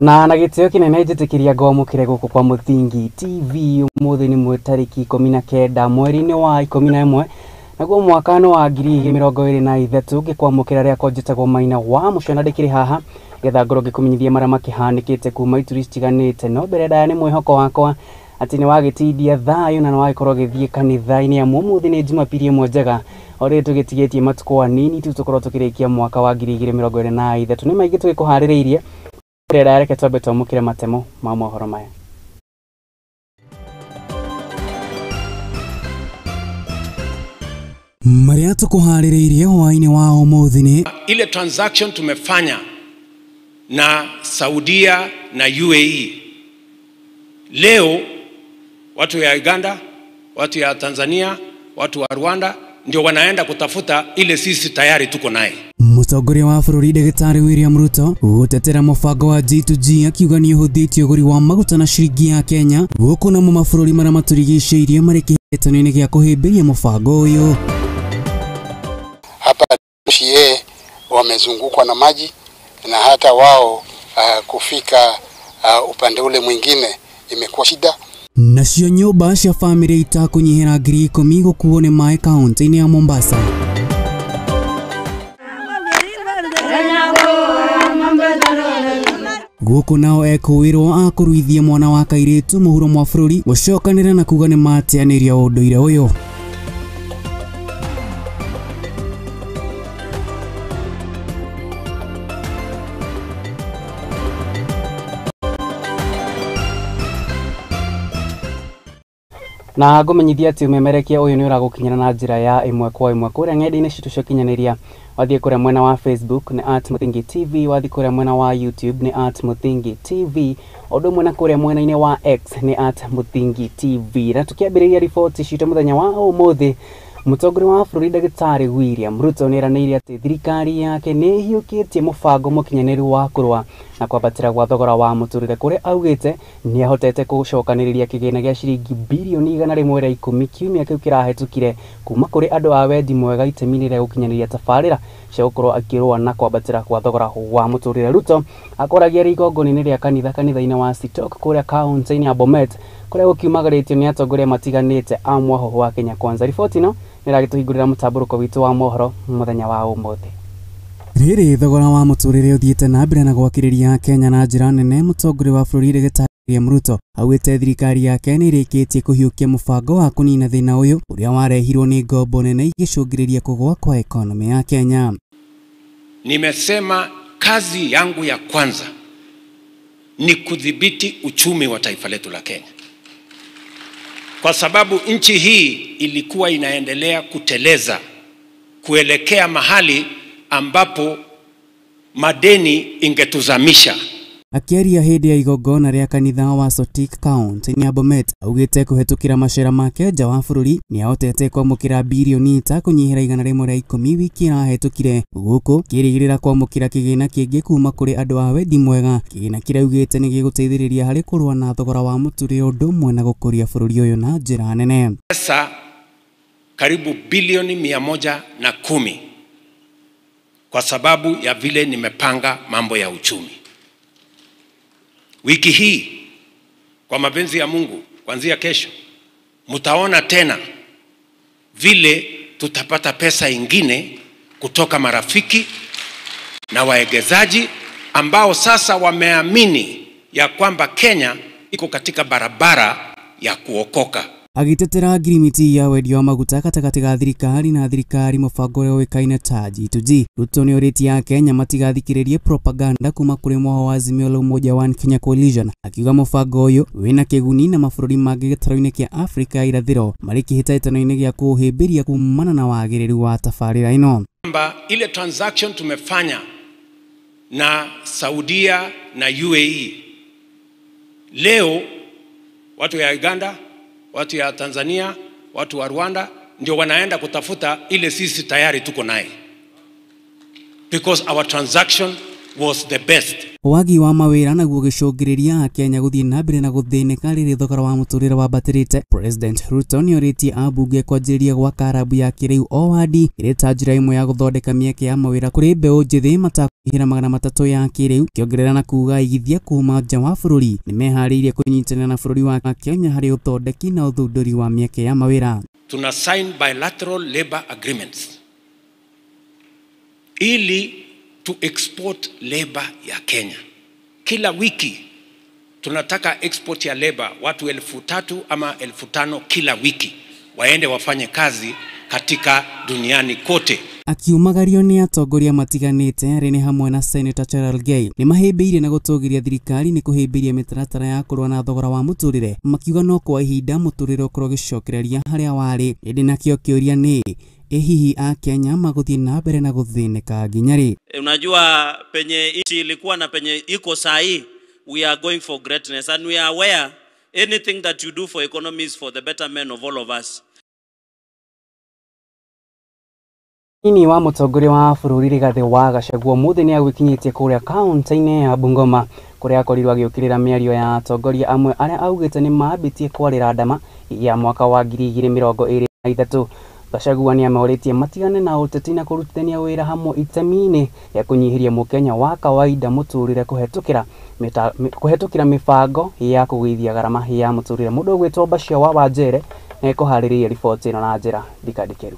Na gĩtĩo kĩnene njĩtĩkĩria ngwamũkĩre gũkũ kwa Mũthingi TV ũmũthĩ nĩ tarĩki 19 mweri-inĩ wa 11 naguo mwaka nĩ wa 2023 ngĩkwamũkĩra rĩakwa njĩtagwo Maina wa Mũcana ndĩkĩrĩ haha getha ngorwo ngĩkũmenyithia marĩa makĩhanĩkĩte kuma ituri citiganĩte. No mbere ndaya nĩ mwĩhoko wakwa atĩ nĩ wagĩtindia thayũ na nĩ wagĩkorwo ũgĩthiĩ kanitha-inĩ amu ũmũthĩ nĩ Jumapili ĩmwe njega o rĩrĩ tũgĩtigĩtie matukũ anini tu tũkorwo tũkĩrĩkia mwaka wa 2023. Nĩ maingĩ tũgĩkũharĩrĩirie. Reke twambe twamũkĩre matemo ma mohoro maya. Marĩa tũkũharĩrĩirie hwaĩ-inĩ wa ũmũthĩ nĩ ile transaction tumefanya na Saudia na UAE. Leo watu ya Uganda, watu ya Tanzania, watu wa Rwanda ndio wanaenda kutafuta ile sisi tayari tuko naye. Mũtongoria wa bũrũri Ndagĩtarĩ William Ruto gũtetera mũbango wa G2G akiuga nĩ ũhũthĩtie ũgũri wa maguta na ciringi ya Kenya gũkũ namo mabũrũri marĩa matũrigicĩirie marĩ kĩhĩtahĩtano-inĩ gĩa kũhĩmbĩria mũbango ũyũ. Hapa MCA wamezungukwa na maji na hata wao kufika upande ule mwingine imekuwa shida. Nacio nyũmba cia bamĩrĩ itakũnyihĩra 10,000 gũkuo nĩ maĩ kaunti-inĩ ya Mombasa. Gũkũ nao ekũĩrwo akũruithia mwana wa kairĩtu mũhuro mwa bũrũri gũcokanĩra na kuga nĩ mateanĩria ũndũire ũyũ. Na ngũmenyithia atĩ ũmemerekia ũyũ nĩ ũragũkinyĩra na njĩra ya ĩmwe kwa ĩmwe kũrĩa ng'enda-inĩ citũ cia ũkinyanĩria. Wathiĩ kũrĩa mwena wa Facebook nĩ @Mũthingi TV, wathiĩ kũrĩa mwena wa YouTube nĩ @Mũthingi TV, ũndũ ũmwe na kũrĩa mwena-inĩ wa X nĩ @Mũthingi TV. Na tũkĩambĩrĩria riboti citũ mũthenya wa ũmũthĩ, mũtongoria wa bũrũri Ndagĩtarĩ William Ruto nĩeranĩire atĩ thirikari yake nĩ ĩhiũkĩtie mũbango mũkinyanĩru wa kũrũa na kwambatĩra gwa thogora wa mũtũrĩre kũrĩa augĩte nĩ ahotete gũcokanĩrĩria kĩgĩna gĩa ciringi birioni 110 kiumia kĩu kĩrahĩtũkire kuma kũrĩ andũ a wendi mwega itemi-inĩ rĩa gũkinyanĩria tabarĩra cia gũkorwo akĩrũa na kwambatĩra gwa thogora wa mũtũrĩre. Ruto akoragia igongona-inĩ rĩa kanitha kanitha-inĩ wa Sitok kũrĩa kaunti-inĩ ya Bomet kũrĩa gũkiumagarĩtio nĩ atongoria matiganĩte a mwahũhũ wa Kenya Kwanza. Riboti ĩno nĩragĩtũhingũrĩra mũtambũrũko witũ wa mohoro mũthenya wa ũmũthĩ. Rĩrĩ thogora wa mũtũrĩre ũthiĩte na mbere na gwakĩrĩria Kenya na njĩra nene, mũtongoria wa bũrũri Ndagĩtarĩ William Ruto augĩte thirikari yake nĩ ĩrĩkĩtie kũhiũkia mũbango wa kũnina thĩna ũyũ ũrĩa warehirwo nĩ ngombo nene igĩcũngĩrĩria kũgũa kwa ekonomi ya Kenya. Nimesema kazi yangu ya kwanza ni kudhibiti uchumi wa taifa letu la Kenya, kwa sababu nchi hii ilikuwa inaendelea kuteleza kuelekea mahali ambapo madeni ingetuzamisha. Akĩaria hĩndĩ ya igongona rĩa kanitha wa Sotik County ya Bomet augĩte kũhetũkĩra macera make nja wa bũrũri nĩ ahotete kwamũkĩra birioni itakũnyihĩra 110 wiki ĩrahĩtũkire gũkũ kĩrĩgĩrĩra kwamũkĩra kĩgĩna kĩngĩ kuma kũrĩ andũ a wendi mwega. Kĩgĩna kĩrĩa augĩte nĩ gĩgũteithĩrĩria harĩ kũrũa na thogora wa mũtũrĩre ũndũ ũmwe na gũkũria bũrũri ũyũ na njĩra nene. Pesa karibu bilioni 110 kwa sababu ya vile nimepanga mambo ya uchumi. Wiki hii kwa mapenzi ya Mungu, kuanzia kesho mtaona tena vile tutapata pesa ingine kutoka marafiki na waegezaji ambao sasa wameamini ya kwamba Kenya iko katika barabara ya kuokoka. Agĩtetera ngirimiti ya wendia wa maguta gatagatĩ ga thirikari na thirikari mũbango ũrĩa ũĩkaine ta G2G, Ruto nĩorĩtie Akenya matigathikĩrĩrie propaganda kuma kũrĩ mwahũ wa Azimio la Umoja One Kenya Coalition, akiuga mũbango ũyũ wĩna kĩguni na mabũrũri mangĩ gĩtarũ-inĩ kĩa Afrika ya irathĩro marĩ kĩhĩtahĩtano-inĩ gĩa kũhĩmbĩria kumana na wagĩrĩru wa tabarĩra ĩno. Kwamba ile transaction tumefanya na Saudia na UAE, leo watu ya Uganda, watu ya Tanzania, watu wa Rwanda ndio wanaenda kutafuta ile sisi tayari tuko naye, because our transaction was the best. Wagi wa mawĩra naguo gĩcũngĩrĩria Kenya gũthiĩ na mbere na gũthĩnĩka rĩrĩ thogora wa mũtũrĩre wambatĩrĩte. President Ruto nĩorĩtie ambunge kwanjĩrĩria gwaka rabu ya kĩrĩu o wadi ĩrĩ ta njĩra ĩmwe ya gũthondeka mĩeke ya mawĩra kũrĩ mbeũ njĩthĩ matakũihĩra 300 ya kĩrĩu, kĩongerera na kuga aigithia kuma nja wa bũrũri nĩmeharĩirie kũnyitanĩra na bũrũri wa Kenya harĩ ũthondeki na ũthundũri wa mĩeke ya mawĩra. Tuna sign bilateral labor agreements ili to export labor ya Kenya. Kila wiki tunataka export ya labor watu 3,000 ama 5,000 kila wiki waende wafanye kazi katika duniani kote. Akiumagario nĩ atongoria matiganĩte arĩa nĩ hamwe na Senator Cherargei nĩ mahĩmbĩirie na gũtũgĩria thirikari nĩ kũhĩmbĩria mĩtaratara ya kũrũa na thogora wa mũtũrĩre, makiuga no kwa ihinda mũtũrĩre ũkorwo ũgĩcokereria harĩa warĩ. Ĩndĩ nakĩo kĩũria nĩ ĩ hihi Akenya magũthiĩ na mbere na gũthĩnĩka nginya rĩ? Unajua penye nchi ilikuwa na penye iko sahi, we are going for greatness and we are aware anything that you do for economy is for the betterment of all of us. Nini wa mũtongoria wa bũrũri Rigathĩ wa Gachagua ũmũthĩ nĩ agwĩkinyĩtie kũrĩa kaunti-inĩ ya Bungoma kũrĩa akorirwo agĩũkĩrĩra mĩario ya atongoria amwe arĩa augĩte nĩ mambĩtie kwarĩra ndama ya mwaka wa 2023. Gachagua nĩ amorĩtie matigane na ũteti na kũrutithania wĩra hamwe itemi-inĩ rĩa kũnyihĩria mũkenya wa kawaida mũtũrĩre kũhetũkĩra mĩbango ya kũgũithia garama ya mũtũrĩre. Mũndũ ũgwĩtwo Bashir wa Wanjere nĩekũharĩrĩria riboti ĩno na njĩra ndikandĩkĩru.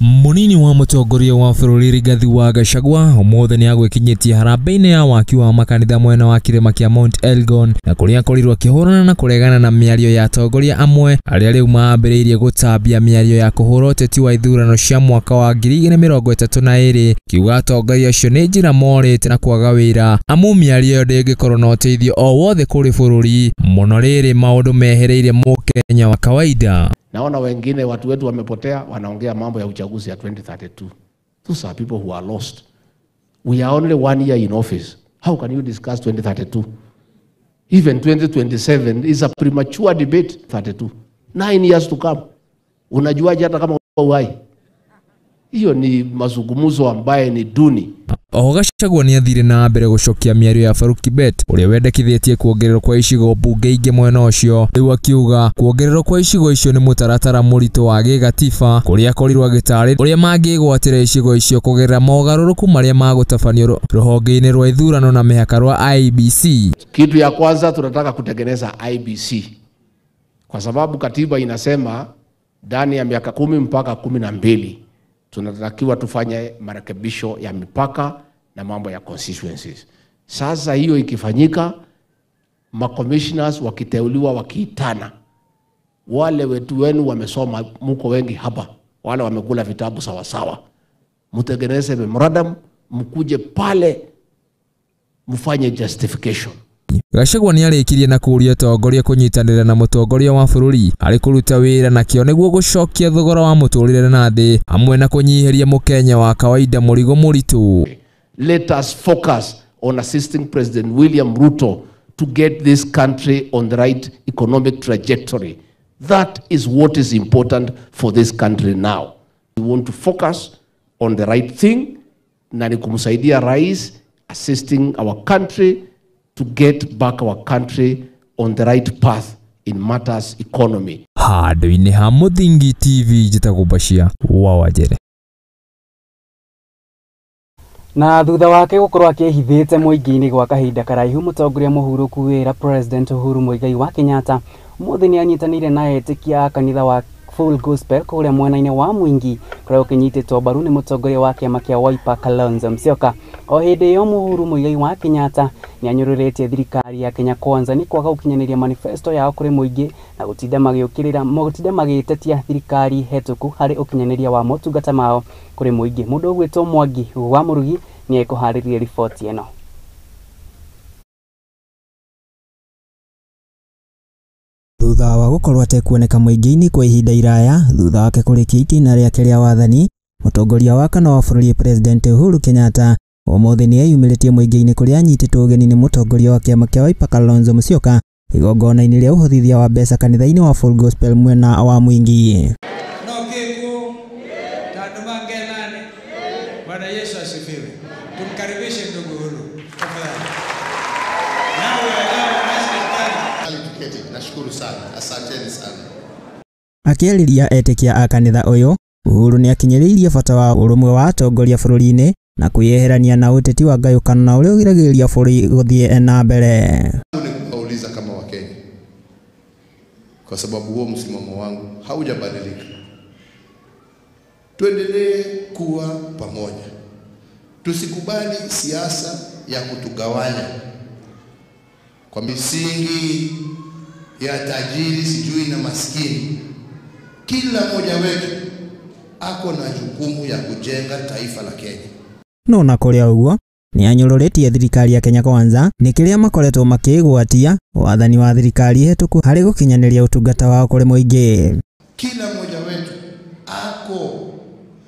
Munini wa mũtongoria wa bũrũri Rigathĩ wa Gachagua ũmũthĩ nĩ agwĩkinyĩtie harambee-inĩ ya waki wa makanitha mwena wa kĩrĩma kĩa Mount Elgon na kũrĩa akorirwo akĩhũrana na kũregana na mĩario ya atongoria amwe arĩa rĩu mambĩrĩirie gũtambia mĩario ya kũhũra ũteti wa ithurano cia mwaka wa 2032, kiuga atongoria acio nĩ njĩra morĩte na kwaga wĩra amu mĩario ĩyo ndĩngĩkorwo na ũteithio o wothe kũrĩ bũrũri mũno rĩrĩ maũndũ mehereire mũkenya wa kawaida. Naona wengine watu wetu wamepotea, wanaongea mambo ya uchaguzi ya 2032. Those are people who are lost. We are only 1 year in office. How can you discuss 2032? Even 2027 is a premature debate. 32. 9 years to come. Unajuaje hata kama uhai? Hiyo ni mazungumzo ambaye ni duni. Oho Gachagua nĩ athire na mbere gũcokia mĩario ya Farouk Kibet ũrĩa wendekithĩtie kuongererwo kwa icigo mbunge ingĩ mwena ũcio, rĩu akiuga kuongererwo kwa icigo icio nĩ mũtaratara mũritũ wa gĩgatiba kũrĩa akorirwo agĩtarĩria ũrĩa mangĩgwatĩra icigo icio kũgerera mogarũrũku marĩa magũtabanio rũhonge-inĩ rwa ithurano na mĩhaka rwa IEBC. Kitu ya kwanza tunataka kutengeneza IEBC kwa sababu katiba inasema ndani ya miaka 10 mpaka 12 tunatakiwa tufanye marekebisho ya mipaka na mambo ya constituencies. Sasa hiyo ikifanyika, ma-commissioners wakiteuliwa wakiitana, wale wetu wenu wamesoma, muko wengi hapa, wale wamekula vitabu sawa sawa, mtengeneze memorandum, mkuje pale mfanye justification. Gachagua nĩarĩkirie na kũũria atongoria kũnyitanĩra na mũtongoria wa bũrũri harĩ kũruta wĩra na kĩo nĩguo gũcokia thogora wa mũtũrĩre na thĩ hamwe na kũnyihĩria mũkenya wa kawaida mũrigo mũritũ. Let us focus on assisting President William Ruto to get this country on the right economic trajectory. That is what is important for this country now. We want to focus on the right thing na ni kumsaidia rais, assisting our country to get back our country on the right path in matters economy. Handũ-inĩ ha Mũthingi TV njĩtagwo Bashir wa Wanjere. Na thutha wake gũkorwo akĩhithĩte mũingĩ-inĩ gwa kahinda karaihu, mũtongoria mũhurũku wĩra President Uhuru Muigai wa Kenyatta ũmũthĩ nĩanyitanĩire na etĩkia a kanitha wa Full Gospel kũrĩa mwena-inĩ wa Mwingi kũrĩa ũkĩnyitĩtwo mbaru nĩ mũtongoria wa kĩama kĩa Wiper Kalonzo Musyoka. O hĩndĩ ĩyo Uhuru Muigai wa Kenyatta nĩanyũrũrĩtie thirikari ya Kenya Kwanza nĩ kwaga gũkinyanĩria manifesto yao kũrĩ mũingĩ na gũtinda magĩũkĩrĩra gũtinda magĩtetia thirikari hetũku harĩ ũkinyanĩria wa motungata mao kũrĩ mũingĩ. Mũndũ ũgwĩtwo Mwangi wa Mũrugi nĩekũharĩria riboti ĩno. Thutha wa gũkorwo atekuoneka mũingĩ-inĩ kwa ihinda iraya thutha wake kũrĩkia itĩna rĩake rĩa wathani, mũtongoria wa kana wa bũrũri President Uhuru Kenyatta ũmũthĩ nĩeyumĩrĩtie mũingĩ-inĩ kũrĩa anyitĩtwo ũgeni nĩ mũtongoria wa kĩama kĩa Wiper Kalonzo Musyoka igongona-inĩ rĩa ũhothithia wa mbeca kanitha-inĩ wa Full Gospel mwena wa Mwingi. Bwana Yesu asifiwe. Tumkaribishe ndugu Uhuru tafadhali. Nawe tuketi. Nashukuru sana, asanteni sana. Akĩarĩria etĩkia a kanitha ũyũ, Uhuru nĩakinyĩrĩirie bata wa ũrũmwe wa atongoria bũrũri-inĩ na kwĩyeherania na ũteti wa ngayũkano na ũrĩa ũgiragĩrĩria bũrũri gũthiĩ na mbere. Ni kuwauliza kama Wakenya, kwa sababu huo msimamo wangu haujabadilika. Tuendelee kuwa pamoja, tusikubali siasa ya kutugawanya kwa misingi ya tajiri sijui na maskini. Kila mmoja wetu ako na jukumu ya kujenga taifa la Kenya. No na kũrĩa ũguo nĩanyũrũrĩtie thirikari ya Kenya Kwanza nĩ kĩrĩa makoretwo makĩgwatia wathani wa thirikari hĩtũku harĩ gũkinyanĩria ũtungata wao kũrĩ mũingĩ. Kila mmoja wetu ako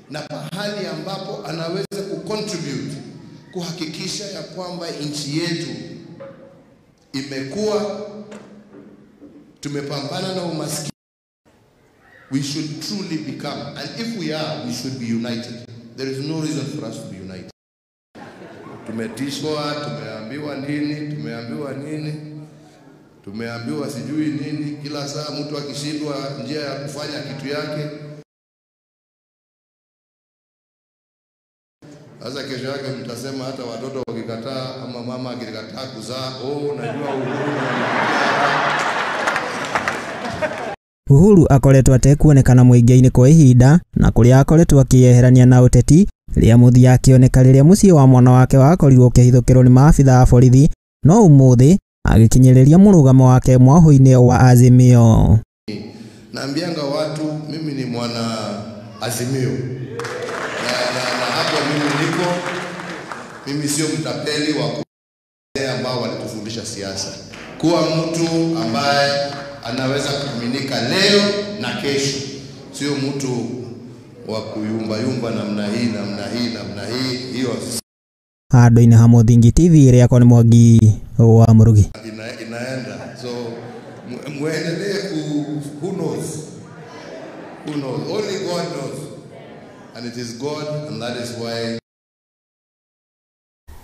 na pahali ambapo anaweza kucontribute kuhakikisha ya kwamba nchi yetu imekuwa, tumepambana na umaskini. We should truly become, and if we are, we should be united. There is no reason for us to be united. Tumetishwa, tumeambiwa nini, tumeambiwa nini, tumeambiwa sijui nini. Kila saa mtu akishindwa njia ya kufanya kitu yake, sasa kesho yake mtasema hata watoto wakikataa ama mama akikataa kuzaa, oh, najua Uhuru. Uhuru akoretwo atekuonekana mũingĩ-inĩ kwa ihinda na kũrĩa akoretwo akĩyeherania na ũteti rĩa mũthia akĩoneka rĩrĩa mũciĩ wa mwana wake wakorirwo ũkĩhithũkĩrwo nĩ maabitha a borithi, no ũmũthĩ agĩkinyĩrĩria mũrũgamo wake mwahũ-inĩ wa Azimio. Naambianga watu mimi ni mwana Azimio na hapo mimi niko, mimi sio mtapeli wa ambao walitufundisha siasa. Kuwa mtu ambaye anaweza kuaminika leo na kesho, sio mtu wa kuyumba yumba namna hii namna hii namna hii. Hiyo handũ-inĩ ha Mũthingi TV ĩrĩa kwa nĩ Mwangi wa Mũrugi. Inaenda so muendelee ku, who knows, who knows, only God knows, and it is God, and that is why.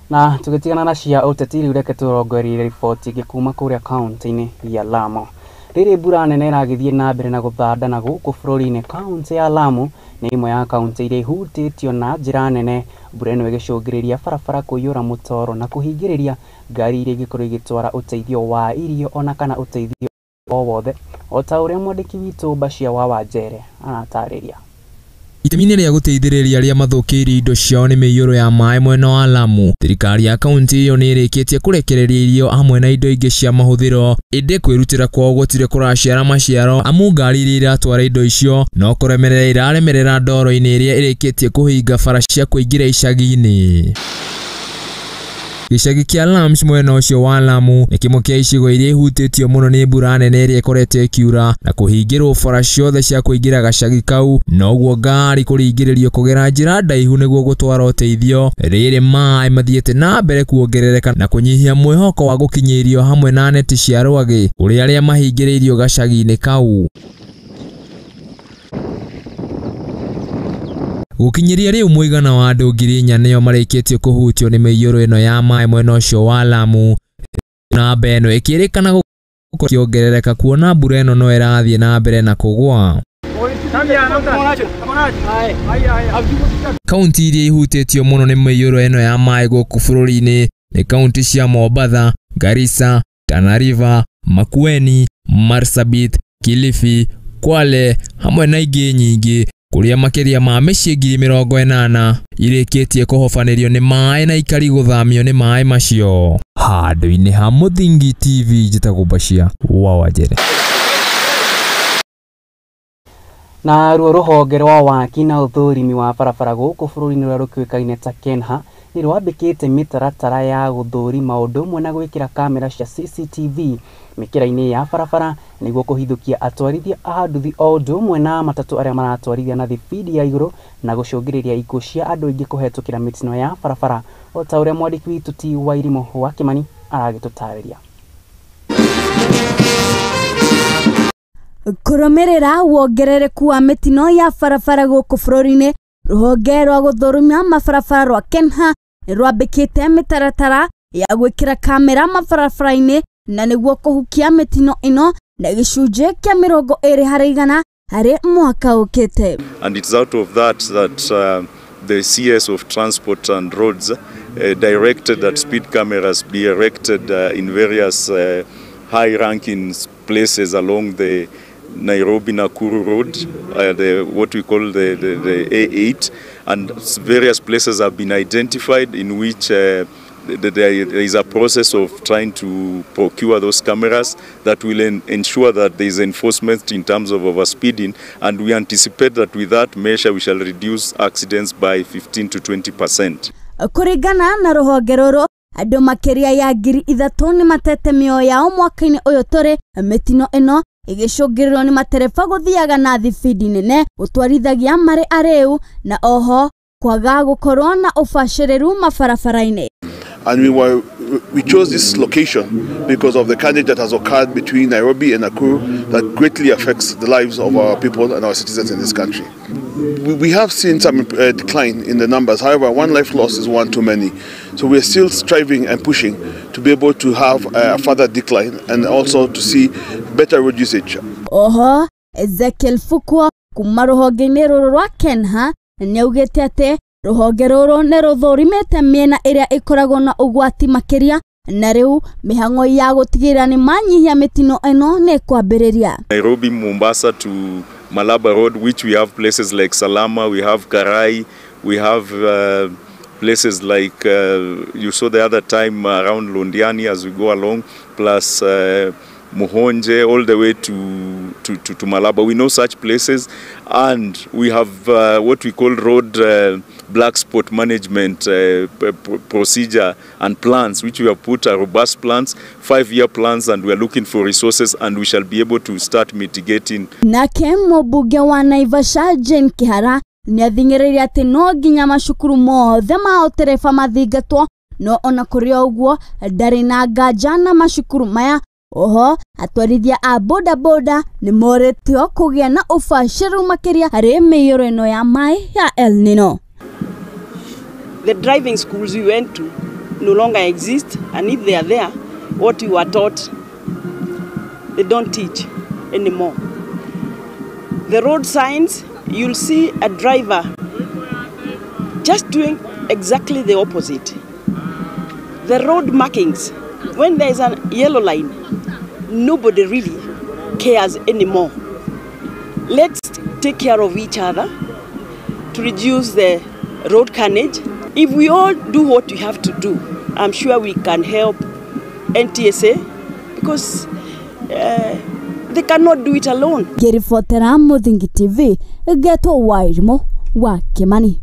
Na tũgĩtigana na cia ũteti rĩu reke tũrongorerie riboti ĩngĩ kuma kũrĩa kaunti-inĩ ya Lamu. Rĩrĩ mbura nene ĩragĩthiĩ na mbere na gũthanda gũkũ bũrũri-inĩ, kaunti ya Lamu nĩ ĩmwe ya kaunti iria ihutĩtio na njĩra nene. Mbura ĩno ĩgĩcũngĩrĩria barabara kũiyũra mũtoro na kũhingĩrĩria ngari iria ingĩkorwo igĩtwara ũteithio wa irio ona kana ũteithio o wothe, o ta ũrĩa mwandĩki witũ Bashia wa Wanjere aratarĩria. Itemi-inĩ rĩa gũteithĩrĩria arĩa mathũkĩirio indo ciao nĩ mĩiyũro ya maĩ mwena wa Lamu, thirikari ya kaunti ĩyo nĩ ĩrĩkĩtie kũrekereria irio hamwe na indo ingĩ cia mahũthĩro, ĩndĩ kwĩrutĩra kwao gũtirĩ kũraciara maciaro amu ngari iria iratwara indo icio no kũremerera iraremerera ndoro-inĩ ĩrĩa ĩrĩkĩtie kũhinga bara cia kũingĩra icagi-inĩ. Gĩcagi kĩa Lams mwena ũcio wa Lamu nĩ kĩmwe kĩa icigo iria ihutĩtio mũno nĩ mbura nene ĩrĩa ĩkoretwo ĩkiura na kũhingĩrwo bara ciothe cia kũingĩra gacagi kau, noguo ngari kũringĩrĩrio kũgera njĩra ndaihu nĩguo gũtwara ũteithio. Rĩrĩ maĩ mathiĩte na mbere kuongerereka na kũnyihia mwĩhoko wa gũkinyĩrio hamwe na neti cia rwagĩ kũrĩ arĩa mahingĩrĩirio gacagi-inĩ kau. Gũkinyĩria rĩu mũigana wa andũ 4,000 nĩo marĩkĩtie kũhutio nĩ mĩiyũro ĩno ya maĩ mwena ũcio wa Lamu. Namba ĩno ĩkĩrĩkana gũkorwo ĩkĩongerereka kuona mbura ĩno no ĩrathiĩ na mbere na kũgũa. Kaunti iria ihutĩtio mũno nĩ mĩiyũro ĩno ya maĩ gũkũ bũrũri-inĩ nĩ kaunti cia Mombatha, Garissa, Tana River, Makueni, Marsabit, Kilifi, Kwale hamwe na ingĩ nyingĩ, kũrĩa makĩria ma mĩciĩ 80,000 irĩkĩtie kũhobanĩrio nĩ maĩ na ikari gũthamio nĩ maĩ macio. Handũ-inĩ ha Mũthingi TV, njĩtagwo Bashia wa Wanjere. Na ruo rũhonge rwa waki na ũthũrimi wa barabara gũkũ bũrũri-inĩ rũrĩa rũkĩũĩkaine ta KENHA nĩ rwambĩkĩte mĩtaratara ya gũthũrima ũndũ ũmwe na gwĩkĩra kamera cia CCTV mĩkĩra-inĩ ya barabara nĩguo kũhithũkia atwarithia a nduthi o ũndũ ũmwe na matatũ arĩa maratwarithia na thibindi ya igũrũ na gũcũngĩrĩria ikuũ cia andũ aingĩ kũhetũkĩra mĩtino ya barabara, o ta ũrĩa mwandĩki witũ T Wairimũ wa Kĩmani aragĩtũtarĩria. Kũrũmĩrĩra wongerereku wa mĩtino ya barabara gũkũ bũrũri-inĩ, rũhonge rwa gũthũrima mabarabara rwa KENHA nĩ rwambĩkĩte mĩtaratara ya gwĩkĩra kamera mabarabara-inĩ na nĩguo kũhukia mĩtino ĩno na gĩcunjĩ kĩa 20% harĩ mwaka ũkĩte. And it's out of that that the CS of Transport and Roads directed that speed cameras be erected in various high-ranking places along the Nairobi-Nakuru Road, what we call the A8, and various places have been identified in which there is a process of trying to procure those cameras that will ensure that there is enforcement in terms of overspeeding, and we anticipate that with that measure we shall reduce accidents by 15 to 20%. Kũringana na rũhonge rũrũ, andũ makĩria ya 3,000 nĩ matete mĩoyo yao mwaka-inĩ ũyũ tũrĩ. Mĩtino ĩno ĩgĩcũngĩrĩrio nĩ matereba gũthiaga na thibindi nene, gũtwarithagia marĩ arĩu, na oho kwaga gũkorwo na ũbacĩrĩru mabarabara-inĩ. And we chose this location because of the carnage that has occurred between Nairobi and Nakuru that greatly affects the lives of our people and our citizens in this country. We have seen some decline in the numbers. However, one life lost is one too many. So we are still striving and pushing to be able to have a further decline and also to see better road usage. Oho, Ezekiel Fukwa kuma rũhonge-inĩ rũrũ rwa Kenha nĩaugĩte atĩ rũhonge rũrũ nĩ rũthũrimĩte mĩena ĩrĩa ĩkoragwo na ũgwati makĩria, na rĩu mĩhang'o ya gũtigĩrĩra nĩ manyihia mĩtino ĩno nĩ kwambĩrĩria. Nairobi, Mombasa to Malaba Road, which we have places like Salama, we have Karai, we have places like you saw the other time around Londiani as we go along, plus Muhonje all the way to Malaba. We know such places, and we have what we call road black spot management procedure and plans, which we have put are robust plans, 5-year plans, and we are looking for resources, and we shall be able to start mitigating. Nake mũmbunge wa Naivasha Jane Kihara nĩathing'ĩrĩirie atĩ no nginya macukuru mothe ma ũtereba mathingatwo, no ona kũrĩ o ũguo ndarĩ na nganja na macukuru maya. Oho, atwarithia a boda boda nĩ morĩtio kũgĩa na ũbacĩru makĩria harĩ mĩiyũro ĩno ya maĩ ya El Nino. The driving schools we went to no longer exist, and if they are there, what we were taught, they don't teach anymore. The road signs, you'll see a driver just doing exactly the opposite. The road markings, when there is a yellow line, nobody really cares anymore. Let's take care of each other to reduce the road carnage. If we all do what we have to do, I'm sure we can help NTSA, because they cannot do it alone. Ngĩribotera Mũthingi TV, ngetwo Wairimu wa Kimani.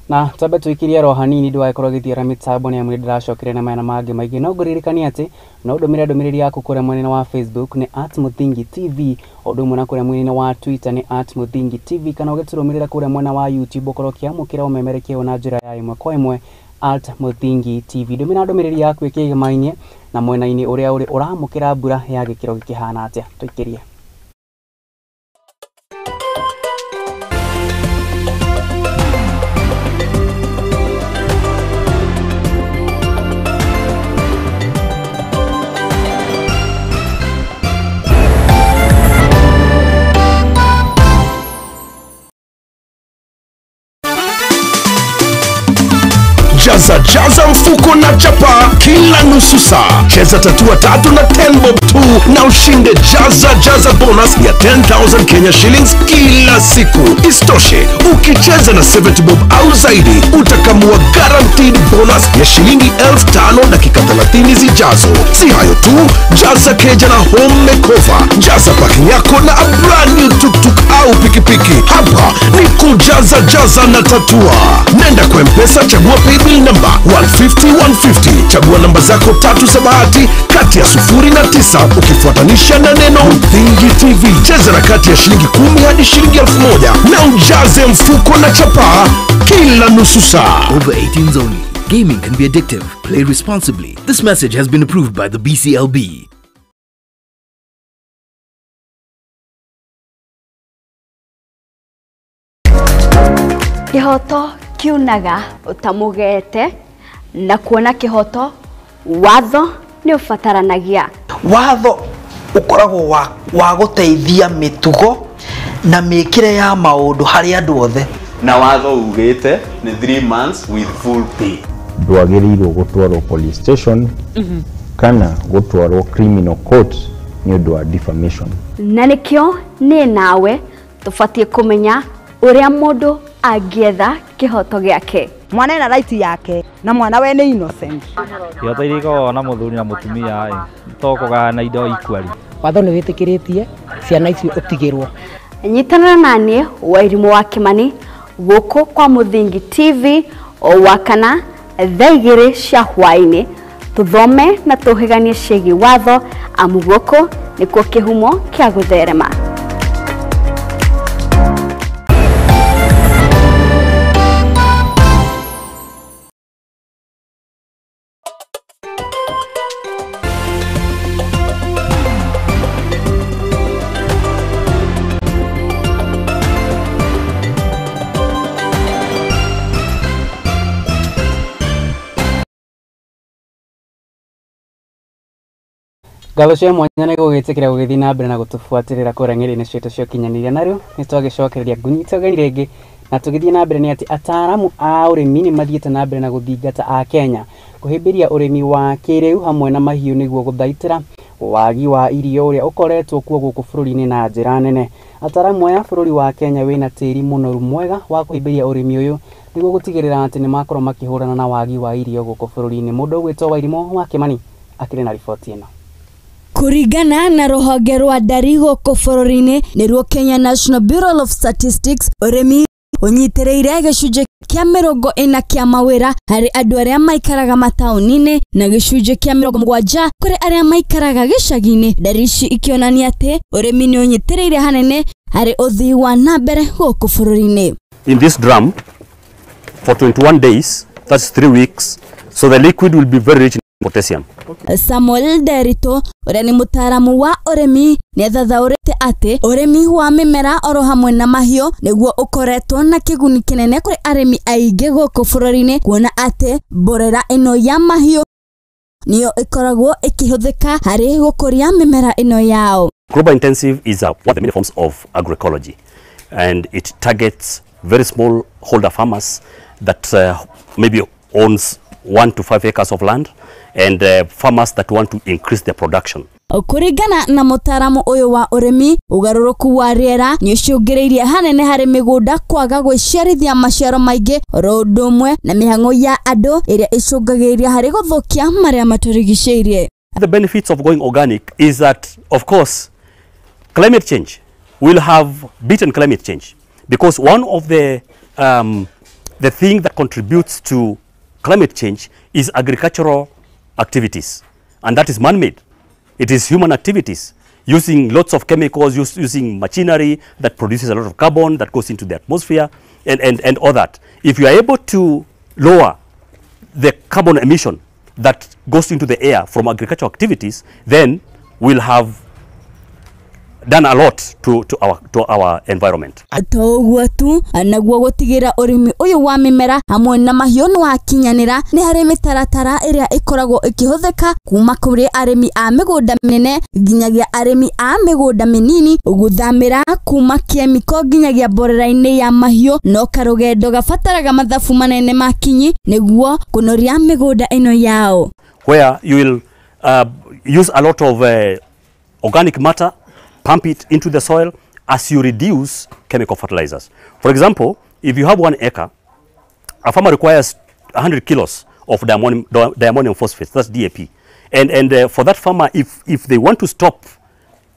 Na twambe tũikirie ro hanini ndũgagĩkorwo gĩthiĩra mĩtambo nĩ amu nĩndĩracokire na maya na mangĩ maingĩ. No ngũririkanie atĩ no ndũmĩre ndũmĩrĩri yaku kũrĩa mwena wa Facebook nĩ @MũthingiTV, o ũndũ ũmwe na kũrĩa mwena wa Twitter nĩ @MũthingiTV, kana ũgĩtũrũmĩrĩra kũrĩa mwena wa YouTube ũkorwo ũkĩamũkĩra ũmemerekia ũyũ na njĩra ya ĩmwe kwa ĩmwe @MũthingiTV. Ndũmĩra ndũmĩrĩri yaku ĩkĩgĩmainie na mwena-inĩ ũrĩa ũrĩ ũramũkĩra mbura ya gĩkĩro gĩkĩhana atĩa. Tũikĩrie. Jaza jaza mfuko na chapa kila nusu saa. Cheza tatua tatu na 10 bob tu na ushinde jaza jaza bonus ya 10,000 Kenya shillings kila siku. Isitoshe, ukicheza na 70 bob au zaidi utakamua guaranteed bonus ya shilingi 5,000 dakika 30 zijazo. Si hayo tu, jaza keja na home makeover, jaza parking yako na a brand new tuktuk au pikipiki. Hapa ni kujaza jaza na tatua. Nenda kwa M-Pesa, chagua paybill number 150 150, chagua namba zako tatu za bahati kati ya 0 na 9 ukifuatanisha na neno Muthingi TV. Cheza na kati ya shilingi 10 hadi shilingi 1,000 na ujaze mfuko na chapaa kila nusu saa. Over 18s only. Gaming can be addictive. Play responsibly. This message has been approved by the BCLB. Kĩhoto Kiunaga ũtamũgete na kuona kihoto watho nĩ ũbataranagia. Watho ũkoragwo wa gũteithia mĩtugo na mĩkĩre ya maũndũ harĩ andũ othe. Na watho ugĩte nĩ 3 months with full pay. Ndwagĩrĩirwo gũtwarwo police station kana gũtwarwo criminal court nĩ ũndũ wa defamation. Na nĩkĩo niĩ nawe tũbatiĩ kũmenya ũrĩa mũndũ angĩetha kĩhoto gĩake. Mwana ena right yake na mwana we nĩ innocent. Kĩhoto iria ikoragwo na mũthuri na mũtumia ĩ to kũgayana indo equally. Watho nĩ wĩtĩkĩrĩtie ciana icio ũtigĩrwo. Nyitanĩra naniĩ Wairimũ wa Kimani gũkũ kwa Mũthingi TV o Wakana thaa 2 cia hwaĩ-inĩ, tũthome na tũhĩganie ciĩgiĩ watho, amu gũkũ nĩkuo kĩhumo kĩa gũtherema. Ngatho cia mwanya nĩ gũgĩtĩkĩra gũgĩthiĩ na mbere na gũtũbuatĩrĩra kũrĩa ng'enda-inĩ citũ cia ũkinyanĩria. Na rĩu nĩ twagĩcokereria ngunyite ũgeni rĩngĩ na tũgĩthiĩ na mbere nĩ atĩ ataaramu a ũrĩmi nĩ mathiĩte na mbere na gũthingata a Kenya kũhĩmbĩria ũrĩmi wa kĩrĩu hamwe na mahiũ nĩguo gũthaitĩra wagi wa irio ũrĩa ũkoretwo kuo gũkũ bũrũri-inĩ na njĩra nene. Ataaramu aya bũrũri wa Kenya wĩna tĩri mũnoru mwega wa kũhĩmbĩria ũrĩmi ũyũ nĩguo gũtigĩrĩra atĩ nĩ makorwo makĩhũrana na wagi wa irio gũkũ bũrũri-inĩ. Mũndũ ũgwĩtwo Wairimũ wa Kimani akĩrĩ na riboti ĩno. Kũringana na rũhonge rwa ndari gũkũ bũrũri-inĩ nĩruo Kenya National Bureau of Statistics, ũrĩmi ũnyitĩrĩire gĩcunjĩ kĩa 40 kĩa mawĩra harĩ andũ arĩa maikaraga mataũni-inĩ na gĩcunjĩ kĩa 70 kũrĩ arĩa maikaraga gĩcagi-inĩ. Ndari ici ikĩonania atĩ ũrĩmi nĩ ũnyitĩrĩire hanene harĩ ũthii wa na mbere gũkũ bũrũri-inĩ. In this drum for 21 days, that's 3 weeks, so the liquid will be very rich in potassium. Samuel Derito ũrĩa nĩ mũtaaramu wa ũrĩmi nĩathathaũrĩte atĩ ũrĩmi wa mĩmera oro hamwe na mahiũ nĩguo ũkoretwo na kĩguni kĩnene kũrĩ arĩmi aingĩ gũkũ bũrũri-inĩ, kuona atĩ mborera ĩno ya mahiũ nĩyo ĩkoragwo ĩkĩhũthĩka harĩ gũkũria mĩmera ĩno yao. Global intensive is one of the many forms of agroecology, and it targets very small holder farmers that maybe owns 1 to 5 acres of land, and farmers that want to increase their production. Kũringana na mũtaaramu ũyũ wa ũrĩmi, ũgarũrũku wa rĩera nĩ ũcũngĩrĩirie hanene harĩ mĩgũnda kwaga gwĩciarithia maciaro maingĩ, oro ũndũ ũmwe na mĩhang'o ya andũ ĩrĩa ĩcũngagĩrĩria harĩ gũthũkia marĩa matũrigicĩirie. The benefits of going organic is that, of course, climate change will have beaten climate change, because one of the thing that contributes to climate change is agricultural activities, and that is man-made. It is human activities using lots of chemicals, using machinery that produces a lot of carbon that goes into the atmosphere, and all that. If you are able to lower the carbon emission that goes into the air from agricultural activities, then we'll have done a lot to our environment. To ũguo tu naguo gũtigĩra ũrĩmi ũyũ wa mĩmera hamwe na mahiũ nĩ wakinyanĩra nĩ harĩ mĩtaratara ĩrĩa ĩkoragwo ĩkĩhũthĩka kuma kũrĩ arĩmi a mĩgũnda mĩnene nginyagia arĩmi a mĩgũnda mĩnini, gũthamĩra kuma kĩemiko nginyagia mborera-inĩ ya mahiũ no karũgendo gabataraga mathabu manene ma kinyi nĩguo kũnoria mĩgũnda ĩno yao. Where you will use a lot of organic matter, pump it into the soil as you reduce chemical fertilizers. For example, if you have 1 acre, a farmer requires 100 kilos of diammonium phosphate, that's DAP. And for that farmer, if they want to stop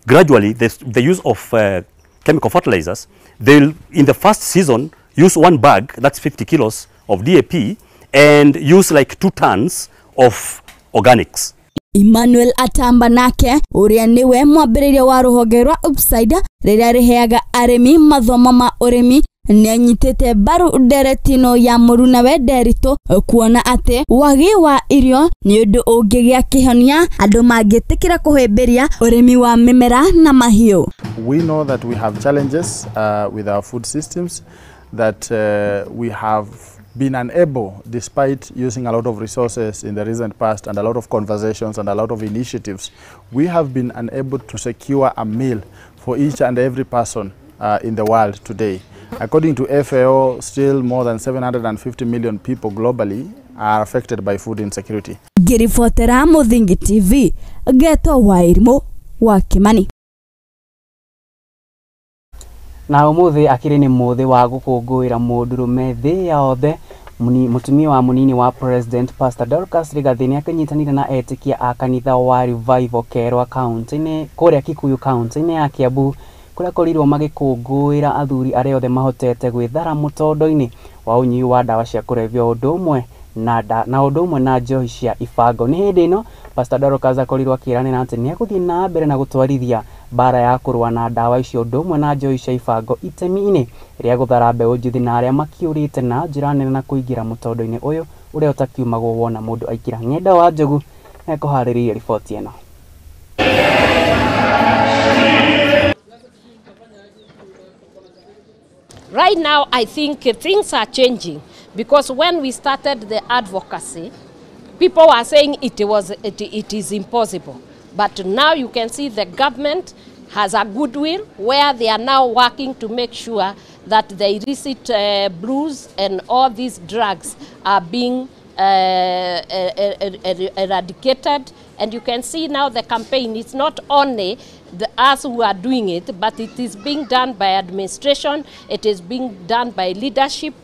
gradually the use of chemical fertilizers, they'll, in the first season, use 1 bag, that's 50 kilos of DAP, and use like 2 tons of organics. Emmanuel Atamba nake ũrĩa nĩwe mwambĩrĩria wa rũhonge rwa Upside rĩrĩa rĩheaga arĩmi mathomo ma ũrĩmi nĩanyitĩte mbaru nderetino ya mũrunawe Nderitu kuona atĩ wagi wa irio nĩ ũndũ ũngĩgĩa kĩhonia andũ mangĩtĩkĩra kũhĩmbĩria ũrĩmi wa mĩmera na mahiũ. We know that we have challenges with our food systems, that we have been unable, despite using a lot of resources in the recent past and a lot of conversations and a lot of initiatives, we have been unable to secure a meal for each and every person in the world today. According to FAO, still more than 750 million people globally are affected by food insecurity. Ngĩribotera Mũthingi TV, Geto Wairimu wa Kimani. Na umuthi akiri ni muthi wa gukungũĩra mũndũrũme thĩ yothe. Mũtumia wa mũnini wa President Pastor Dorcas Rigathi nĩakĩnyitanĩire na etĩkia a kanitha wa Revival Kerwa kaunti-inĩ kũrĩa Kikuyu kaunti-inĩ ya Kiambu kũrĩa korirwo magĩkũngũĩra athuri arĩa othe mahotete gwĩthara mũtondo-inĩ wa ũnyui wa ndawa cia kũrebia ũndũ ũmwe na ũndũ ũmwe na njohi cia ibango. Nĩ hĩndĩ ĩno Pastor Dorcas akorirwo akĩĩranĩra atĩ nĩegũthiĩ na mbere na gũtwarithia mbara ya kũrũa na ndawa icio ũndũ ũmwe na njohi cia ibango itemi-inĩ rĩa gũthara mbeũ njĩthĩ na arĩa makiũrĩte na njĩra nene na kũingĩra mũtondo-inĩ ũyũ ũrĩa ũtakiumagwo wona mũndũ aikira. Ng'enda wa Njogu nĩekũharĩrĩirie riboti ĩno. Right now, I think things are changing, because when we started the advocacy, people were saying it is impossible. But now you can see the government has a goodwill where they are now working to make sure that the illicit brews and all these drugs are being eradicated. And you can see now the campaign, it's not only us who are doing it, but it is being done by administration, it is being done by leadership,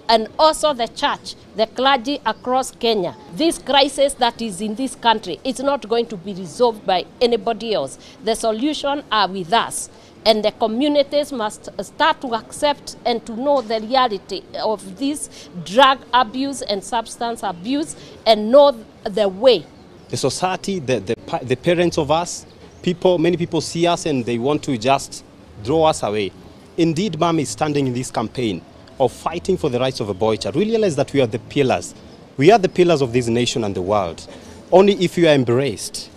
and also the church, the clergy across Kenya. This crisis that is in this country, it's not going to be resolved by anybody else. The solution are with us, and the communities must start to accept and to know the reality of this drug abuse and substance abuse and know the way. The society, the parents of us, people, many people see us and they want to just draw us away. Indeed, Mom is standing in this campaign of fighting for the rights of a boy child. We realize that we are the pillars. We are the pillars of this nation and the world. Only if you are embraced,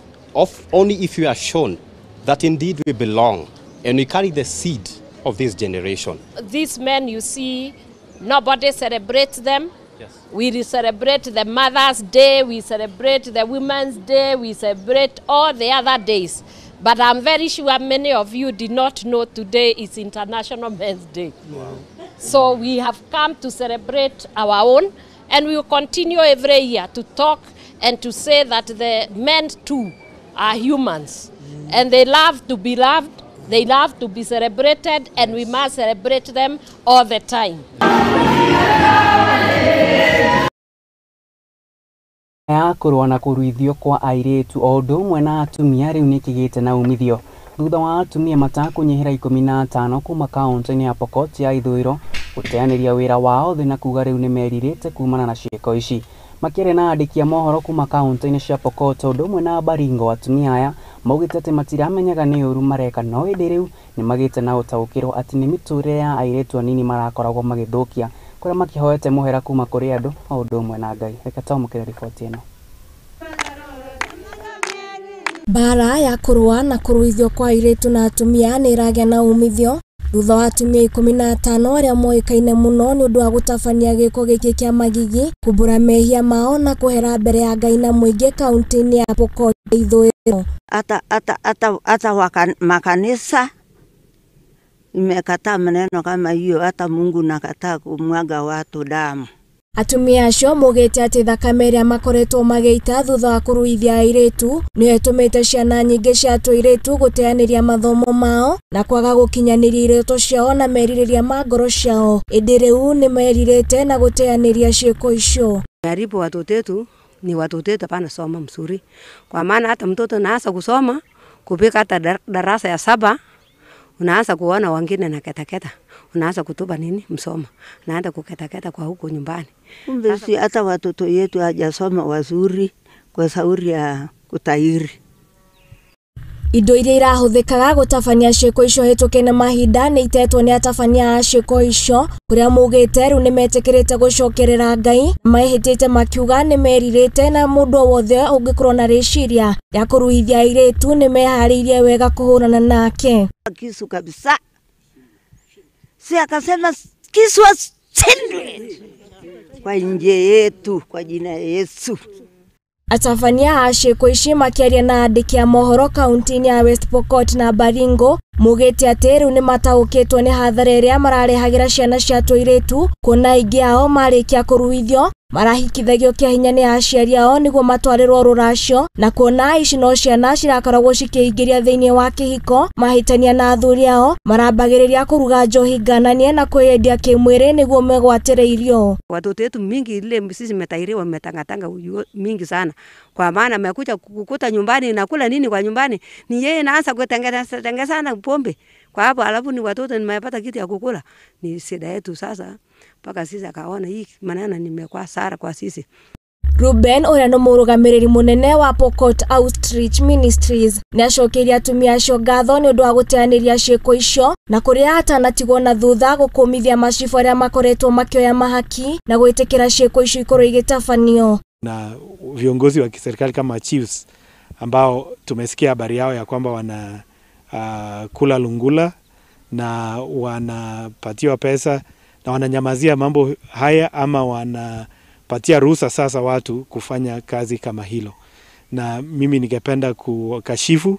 only if you are shown that indeed we belong and we carry the seed of this generation. These men you see, nobody celebrates them. Yes. We celebrate the Mother's Day, we celebrate the Women's Day, we celebrate all the other days. But I'm very sure many of you did not know today is International Men's Day. Wow. So we have come to celebrate our own, and we will continue every year to talk and to say that the men too are humans. Mm. And they love to be loved, they love to be celebrated, and we must celebrate them all the time. Ya kũrũa na kũruithio kwa airĩtu o ũndũ ũmwe na atumia rĩu nĩkĩgĩte na umithio thutha wa atumia matakũnyihĩra 15 kuma kaunti-inĩ ya Pokot ya ithũĩro gũteanĩria wĩra wao thĩ na kuga rĩu nĩmerirĩte kumana na ciĩko ici. Makĩaria na andĩki a mohoro kuma kaunti-inĩ cia Pokot ũndũ ũmwe na Baringo, atumia aya maugĩte atĩ matiramenyaga nĩ ũru mareka, no ĩndĩ rĩu nĩmagĩte na ũtaũkĩrwo atĩ nĩ mĩtũrĩre ya airĩtu anini marakoragwo magĩthũkia kũrĩa makĩhoete mũhera kuma kũrĩ andũ o ũndũ ũmwe na Ngai. Reke twamũkĩre riboti ĩno. Mbara ya kũrũa na kũruithio kwa airĩtu na atumia nĩ ĩragĩa na umithio thutha wa atumia 15 arĩa moĩkaine mũno nĩ ũndũ wa gũtabania gĩko gĩkĩ kĩa magigi kumbũra mehia mao na kũhera mbere ya Ngai na mũingĩ kaunti-inĩ ya Pokot ithũĩro. Hata makanisa imekataa maneno kama hiyo, hata Mungu nakataa kumwaga watu damu. Atumia acio maugĩte atĩ thakame ĩrĩa makoretwo magĩita thutha wa kũruithia airĩtu nĩyo ĩtũmĩte ciana nyingĩ cia tũirĩtu gũteanĩria mathomo mao na kwaga gũkinyanĩria iroto ciao na merirĩria ma ngoro ciao, ĩndĩ rĩu nĩmerirĩte na gũteanĩria ciĩko icio. Haribu watoto wetu ni watoto wetu hapana soma mzuri, kwa maana hata mtoto naanza kusoma kupika hata darasa ya 7 unaanza kuona wengine na ketaketa, unaanza kutupa nini msoma, naanza kuketaketa kwa huko nyumbani. Kumbe si hata watoto yetu hajasoma wazuri kwa sauri ya kutairi. Indo iria irahũthĩkaga gũtabania ciĩko icio hĩtũke na mahinda nĩ itetwo nĩ atabania a ciĩko icio kũrĩa maugĩte rĩu nĩmetĩkĩrĩte gũcokerera Ngai mahĩtĩte makiuga nĩmerirĩte na mũndũ o wothe ũngĩkorwo na rĩciria rĩa kũruithia airĩtu nĩmeharĩirie wega kũhũrana nake. Kisu kabisa, si akasema kisu asindwe. kwa nje yetu kwa jina ya Yesu. Atabania a ciĩko ici makĩaria na andĩki a mohoro kaunti-inĩ ya West Pokot na Baringo maugĩte atĩ rĩu nĩmataũkĩtwo nĩ hathara ĩrĩa mararehagĩra ciana cia tũirĩtu kuona aingĩ ao marĩkia kũruithio marahikithagio kĩa hinya nĩ aciari ao nĩguo matwarĩrwo rũracio na kuona ici no ciana cirakoragwo cikĩingĩria thĩinĩ wa kĩhiko mahĩtania na athuri ao marambagĩrĩria kũruga njohi ngananie na kwĩyendia kĩmwĩrĩ nĩguo megwatĩre irio. Watoto wetu mingi ile sisi metairiwa wametangatanga mingi sana, kwa maana amekuja kukuta nyumbani na kula nini kwa nyumbani ni yeye naanza kutengeneza sana pombe kwa hapo, alafu ni watoto nimepata kitu ya kukula. Ni shida yetu sasa mpaka sisi akaona hii maneno nimekuwa sara kwa sisi. Ruben ũrĩa nĩ mũrũgamĩrĩri mũnene wa Pokot Outreach Ministries nĩacokeirie atumia acio ngatho nĩ ũndũ wa gũteanĩria ciĩko icio na kũrĩa atanatigwo na thutha gũkũmithia macibũ arĩa makoretwo makĩoya mahaki na gwĩtĩkĩra ciĩko icio ikorwo igĩtabanio. Na viongozi wa kiserikali kama chiefs ambao tumesikia habari yao ya kwamba wana kula lungula na wanapatiwa pesa na wananyamazia mambo haya ama wanapatia ruhusa sasa watu kufanya kazi kama hilo, na mimi ningependa kukashifu.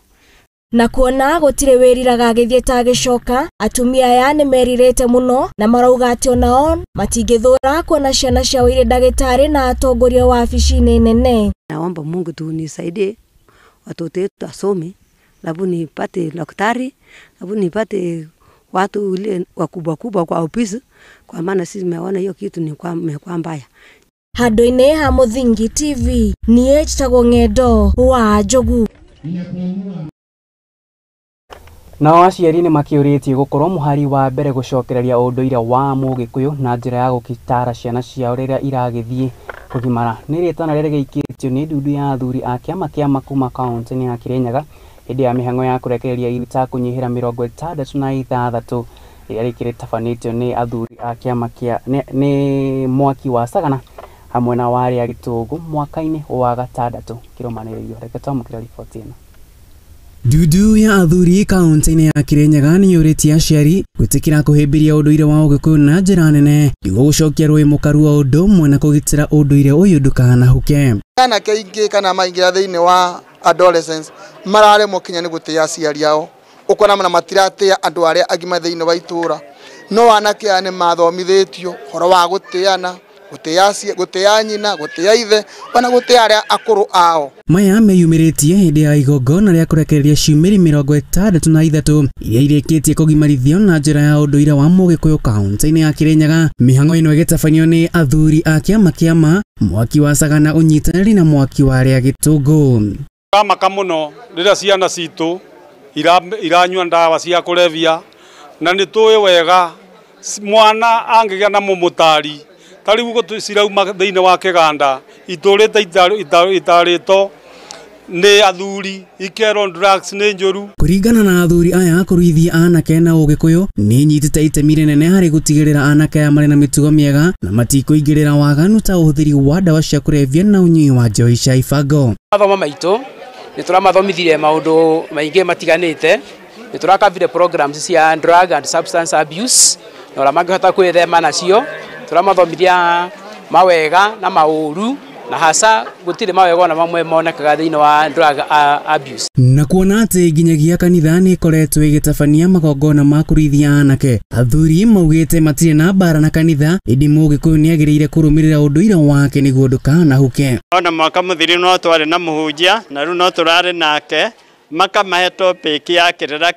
Na kuona gũtirĩ wĩriraga agĩthiĩ ta agĩcoka, atumia aya nĩmerirĩte mũno na marauga atĩ onao matingĩthũra kuona ciana ciao irĩ ndagĩtarĩ na atongoria wabici-inĩ nene. Naomba Mungu tu nisaidie watoto wetu asome, labu nipate daktari, labu nipate watu ile wakubwa kubwa kwa ofisi, kwa maana sisi tumeona hiyo kitu ni kwa mbaya. Handũ-inĩ ha Mũthingi TV niĩ njĩtagwo Ng'endo wa Njogu. Nao aciari nĩ makĩũrĩtie gũkorwo mũhari wa mbere gũcokereria ũndũire wa Mũgĩkũyũ na njĩra ya gũgĩtara ciana ciao rĩrĩa iragĩthiĩ kũgimara. Nĩ rĩtana rĩrĩa rĩgĩikĩtio nĩ ndundu ya athuri a kĩama kĩa Makuma kaunti-inĩ ya Kĩrĩnyaga hĩndĩ ya mĩhang'o ya kũrekereria iruta kũnyihĩra 66 rĩrĩa rĩkĩrĩtabanĩtio nĩ athuri a kĩama kĩa nĩ mwaki wa Sagana hamwe na warĩa Gĩtũngũ mwaka-inĩ wa gatandatũ kĩrũmanĩrĩrio. Reke twamũkĩre riboti ĩno. Ndundu ya athuri kaunti-inĩ ya Kĩrĩnyaga nĩ yũrĩtie aciari gwĩtĩkĩra kũhĩmbĩria ũndũire wa Ũgĩkũyũ na njĩra nene nĩguo gũcokia rũĩ mũkaru wa ũndũ ũmwe na kũgitĩra ũndũire ũyũ ndũkanahuke. Anake aingĩ kana maingĩra thĩinĩ wa adolescence mararemwo kinya nĩ gũtĩa aciari ao, ũkona na matiratĩa andũ arĩa agima thĩinĩ wa itũra. No anake aya nĩ mathomithĩtio ũhoro wa gũtĩana, gũtĩa nyina, gũtĩa ithe, ona gũtĩa arĩa akũrũ ao. Maya meyumĩrĩtie hĩndĩ ya igongona rĩa kũrekereria ciumĩri 63 iria irĩkĩtie kũgimarithio na njĩra ya ũndũire wa Mũgĩkũyũ kaunti-inĩ ya Kĩrĩnyaga. Mĩhang'o ĩno ĩgĩtabanio nĩ athuri a kĩama kĩa mwaki wa Sagana ũnyitanĩri na mwaki wa arĩa Gĩtũngũ. Ramaka mũno rĩrĩa ciana citũ iranyua ndawa cia kũrebia, na nĩ tũĩ wega mwana angĩgĩa na mũmũtari ta rĩu ũguo cirauma thĩinĩ wa kĩganda itũrĩte itarĩto nĩ athuri ikerwo drugs nĩ njũru. Kũringana na athuri aya, kũruithia anake na Ũgĩkũyũ nĩ nyitĩte itemi rĩnene harĩ gũtigĩrĩra anake aya marĩ na mĩtugo mĩega na matikũingĩrĩra waganu ta ũhũthĩri wa ndawa cia kũrebia na ũnyui wa njohi cia ibango. Mathomo maitũ nĩ tũramathomithirie maũndũ maingĩ matiganĩte, nĩ tũrakavire programs cia drug and substance abuse na ũrĩa mangĩhota kwĩthema nacio, tũramathomithia mawega na maũru na hasa gũtirĩ mawega ona mamwe monekaga thĩinĩ wa drug abuse. Na kuona atĩ nginyagia kanitha nĩ ĩkoretwo ĩgĩtabania magongona ma kũruithia anake, athuri maugĩte matirĩ na mbara na kanitha, ĩndĩ Mũgĩkũyũ nĩagĩrĩire kũrũmĩrĩra ũndũire wake nĩguo ndũkanahuke. Ona mwaka mũthiru no twarĩ na mũhunjia na rĩu no tũrarĩ nake, makamahe topic ya kĩrĩra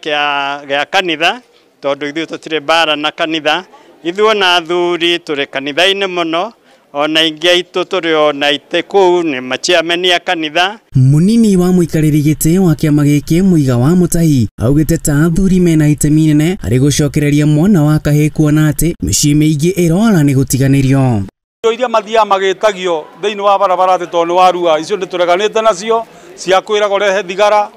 gĩa kanitha, tondũ ithuĩ tũtirĩ mbara na kanitha. Ithuĩ na athuri tũrĩ kanitha-inĩ mũno, ona ingĩ aitũ tũrĩ ona itĩ kũu nĩ machiameni a kanitha. Mũnini wa mũikarĩri gĩtĩ wa kĩama gĩkĩ Mũiga wa Mũtahi augĩte ta athuri mena itemi nene harĩ gũcokereria mwana wa kahĩĩ kuona atĩ mĩciĩ mĩingĩ ĩrora nĩ gũtiganĩrio. Indo iria mathiaga magĩtagio thĩinĩ wa barabara atĩ tondũ nĩ warua, icio nĩ tũreganĩte nacio, cia kwĩragwo rehe thigara,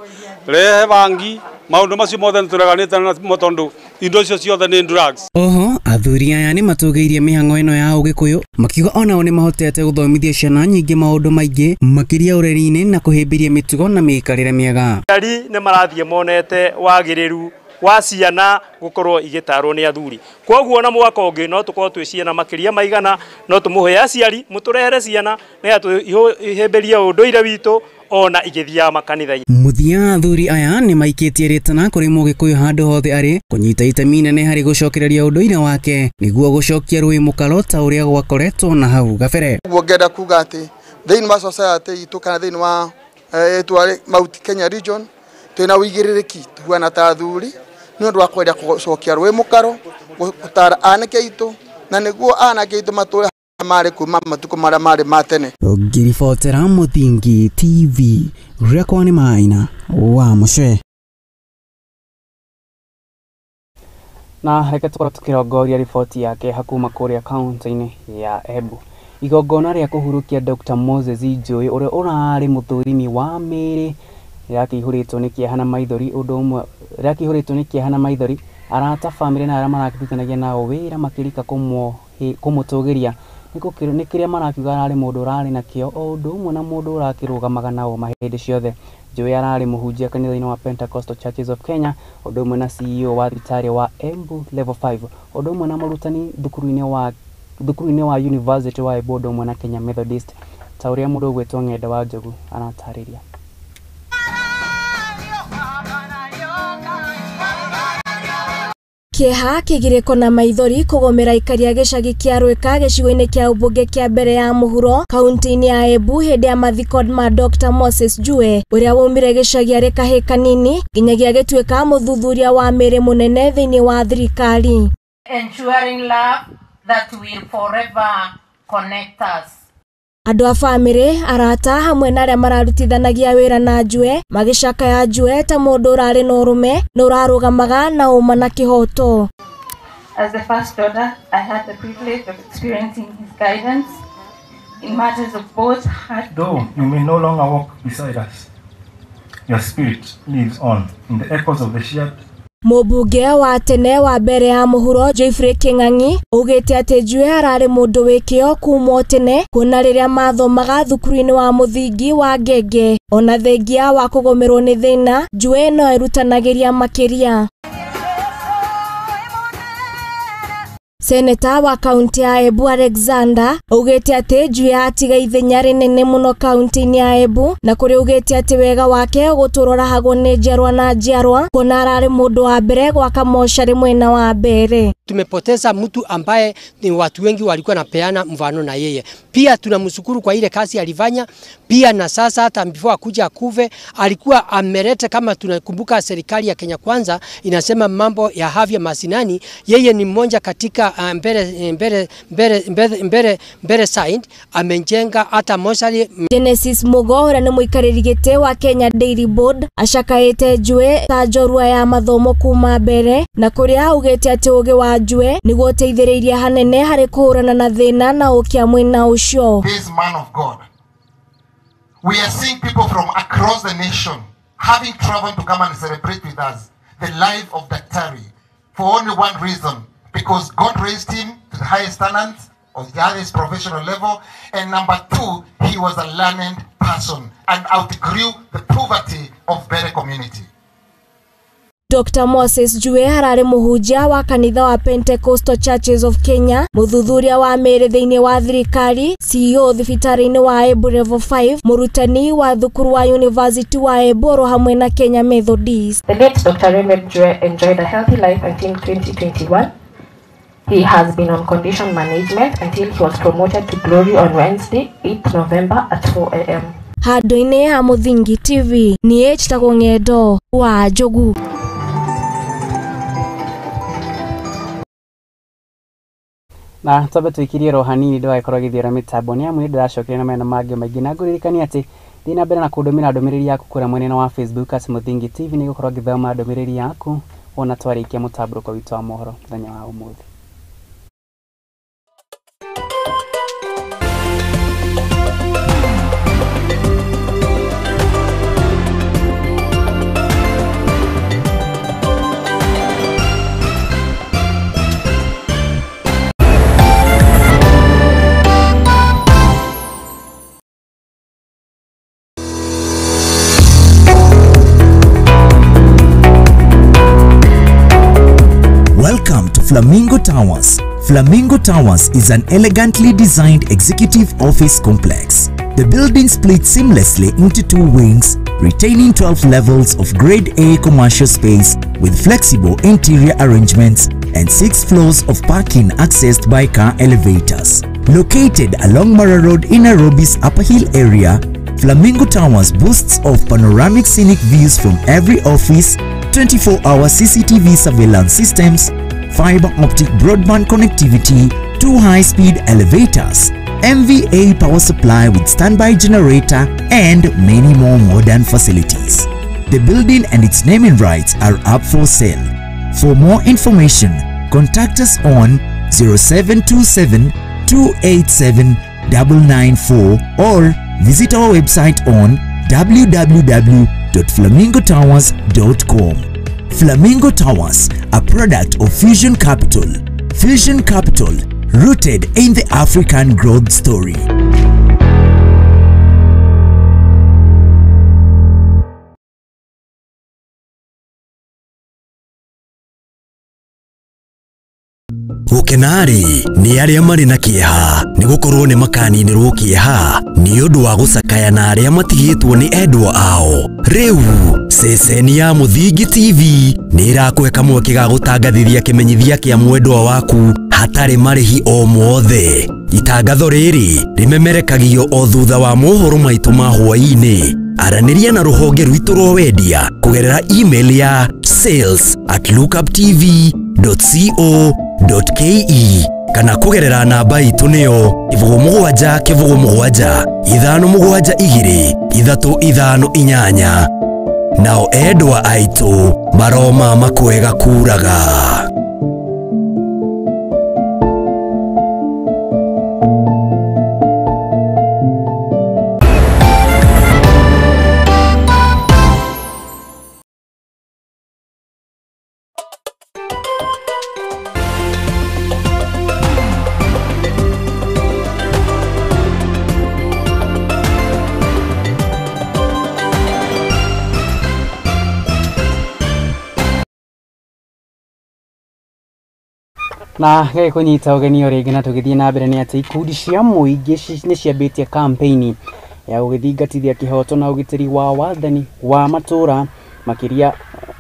rehe bangi, maũndũ macio mothe nĩ tũreganĩte namo tondũ indo icio ciothe nĩ drugs. Oho athuri aya nĩ matũgĩirie mĩhang'o ĩno ya Ũgĩkũyũ makiuga onao nĩ mahotete gũthomithia ciana nyingĩ maũndũ maingĩ makĩria ũreri-inĩ na kũhĩmbĩria mĩtugo na mĩikarĩre mĩega. Aciari nĩ marathiĩ monete wagĩrĩru wa ciana gukorwo igitarwo ni athuri. Koguo na mwaka ungi no tukorwo twi ciana makiria maigana, no tumuhe aciari muturehere ciana nigetha tuhimbirie unduire witu ona igithiaga makanitha-inĩ. Mũthia athuri aya nĩ maikĩtie rĩtana kũrĩ Mũgĩkũyũ handũ hothe arĩ kũnyita itemi nene harĩ gũcokereria ũndũire wake nĩguo gũcokia rũĩ mũkaro ta ũrĩa gwakoretwo na hau gabere. Ũguo ngenda kuga atĩ thĩinĩ wa society itũ kana thĩinĩ wa Mount Kenya region twĩna ũigĩrĩrĩki tuhuana ta athuri nĩ ũndũ wa kwenda gũcokia rũĩ mũkaro gũtara anake aitũ na nĩguo anake aitũ matũre marĩ kuma matukũ marĩa marĩ ma tene. Ngĩribotera Mũthingi TV rĩakwa nĩ Maina wa Mũcwe. Na reke tũkorwo tũkĩrongoria riboti yake hakuma kũrĩa kaunti-inĩ ya Embu. Igongona rĩa kũhurukia Dr. Moses Njui ũrĩa ũrarĩ mũthũrimi wa mĩĩrĩ rĩakĩihũrĩtwo nĩ kĩeha na maithori ũndũ ũmwe rĩakĩihũrĩtwo nĩ kĩeha na maithori arata bamĩrĩ na arĩa marakĩrutithanagia nao wĩra makĩrika kũmũtũgĩria nĩ kĩrĩa marakiuga ararĩ mũndũ ũrarĩ na kĩo o ũndũ ũmwe na mũndũ ũrakĩrũgamaga nao mahĩndĩ ciothe. Njui ararĩ mũhunjia kanitha-inĩ wa Pentecostal Churches of Kenya ũndũ ũmwe na CEO wa thibitarĩ wa Embu Level 5 ũndũ ũmwe na mũrutani thukuru-inĩ wa University wa Embu ũndũ ũmwe na Kenya Methodist ta ũrĩa mũndũ ũgwĩtwo Ng'enda wa Njogu aratarĩria. Kĩeha kĩgirĩko na maithori kũgomera ikaria gĩcagi kĩa Rwĩka gĩcigo-inĩ kĩa ũmbunge kĩa mbere ya mũhuro kaunti-inĩ ya Embu hĩndĩ ya mathiko ma Dr. Moses Njue ũrĩa waumire gĩcagi arĩ kahĩĩ kanini nginyagia gĩtuĩka mũthuthuria wa mĩĩrĩ mũnene thĩinĩ wa thirikari. Ensuring love that will forever connect us. Andũ a bamĩrĩ, arata hamwe na arĩa mararutithanagia wĩra na Njue magĩcakaya Njue ta mũndũ ũrarĩ na ũrũme na ũrarũgamaga na ũma na kĩhooto. As the first daughter, I had the privilege of experiencing his guidance in matters of both heart. Though you may no longer walk beside us, your spirit lives on in the echoes of the shared. Mũmbunge wa tene wa mbere ya mũhuro Geoffrey Kĩng'ang'i augĩte atĩ Njue ararĩ mũndũ wĩ kĩo kuma tene kuona rĩrĩa mathomaga thukuru-inĩ wa mũthingi wa Ngenge. Ona thengia wa kũgũmĩrwo nĩ thĩna, Njue no erutanagĩria makĩria. Seneta wa kaunti ya Embu Alexander augĩte atĩ Njue atiga ithenya rĩnene mũno kaunti-inĩ ya Embu na kũrĩa augĩte atĩ wega wake ũgũtũũra ũrahagwo nĩ njiarwa na njiarwa kuona ararĩ mũndũ wa mbere gwaka mocarĩ mwena wa mbere. Tumepoteza mtu ambaye ni watu wengi walikuwa napeana mfano na yeye. Pia tunamshukuru kwa ile kazi alifanya. Pia na sasa hata before akuja akuve alikuwa ameleta, kama tunakumbuka serikali ya Kenya Kwanza inasema mambo ya afya masinani, yeye ni mmoja katika mbere side amejenga hata moshari. Genesis Mugo ũrĩa nĩ mũikarĩri gĩtĩ wa Kenya Dairy Board acakaĩte Njue ta njorua ya mathomo kuma mbere na kũrĩa augĩte atĩ ũgĩ wa Njue nĩguo ũteithĩrĩirie hanene harĩ kũhũrana na thĩna na ũkĩa mwena ũcio. This man of God, we are seeing people from across the nation having traveled to come and celebrate with us the life of Daktari for only one reason, because God raised him to the highest standards of the highest professional level, and number two, he was a learned person and outgrew the poverty of Bere community. Dr. Moses Njue ararĩ mũhunjia wa kanitha wa Pentecostal Churches of Kenya, mũthuthuria wa mĩĩrĩ thĩinĩ wa thirikari, CEO thibitarĩ-inĩ wa Embu Level 5, mũrutani wa thukuru wa University wa Embu oro hamwe na Kenya Methodist. The late Dr. Raymond Njue enjoyed a healthy life until 2021. He has been on condition management until he was promoted to glory on Wednesday, 8th November at 4 a.m. Handũ-inĩ ha Mũthingi TV, niĩ njĩtagwo Ng'endo wa Njogu. Na twambe tũikirie ro hanini ndũgagĩkorwo gĩthiora mĩtambo nĩ amu nĩ ndĩracokire na mena mangĩ maingĩ na ngũririkania atĩ thiĩ na mbere na kũndũmĩra ndũmĩrĩri yaku kũrĩa mwena wa Facebook at Mũthingi TV nĩ gũkorwo ngĩthoma ndũmĩrĩri yaku wona twarĩkia mũtambũrũko witũ wa mohoro mũthenya wa ũmũthĩ. Welcome to Flamingo Towers. Flamingo Towers is an elegantly designed executive office complex. The building splits seamlessly into two wings, retaining 12 levels of Grade A commercial space with flexible interior arrangements and 6 floors of parking accessed by car elevators. Located along Mara Road in Nairobi's Upper Hill area, Flamingo Towers boasts of panoramic scenic views from every office, 24-hour CCTV surveillance systems, fiber optic broadband connectivity, 2 high-speed elevators, MVA power supply with standby generator, and many more modern facilities. The building and its naming rights are up for sale. For more information, contact us on 0727 287 994 or visit our website on www.flamingotowers.com. Flamingo Towers, a product of Fusion Capital. Fusion Capital, rooted in the African growth story. Gũkenarĩ nĩ arĩa marĩ na kĩeha nĩ gũkorwo nĩ makaninĩrwo kĩeha nĩ ũndũ wa gũcakaya na arĩa matigĩtwo nĩ endwa ao. Rĩu ceceni ya Mũthingi TV nĩ ĩrakũhe kamweke ga gũtangathithia kĩmenyithia kĩa mwendwa waku hatarĩ marĩhi o mothe. Itangatho rĩrĩ rĩmemerekagio o thutha wa mohoro maitũ ma hwaĩ-inĩ. Aranĩria na rũhonge rwitũ rwa wendia kũgerera email ya sales@lookuptv.co.ke kana kũgerera namba itũ nĩyo 07 07 5 7 2 3 5 8. Nao endwa aitũ maroma makwega kuraga. Na gĩkũnyita ũgeni o rĩngĩ na tũgĩthiĩ na mbere nĩ atĩ ikundi cia mũingĩ nĩ ciambĩtie campaign ya gũgĩthingatithia kĩhoto na ũgitĩri wa wathani wa matũra makĩria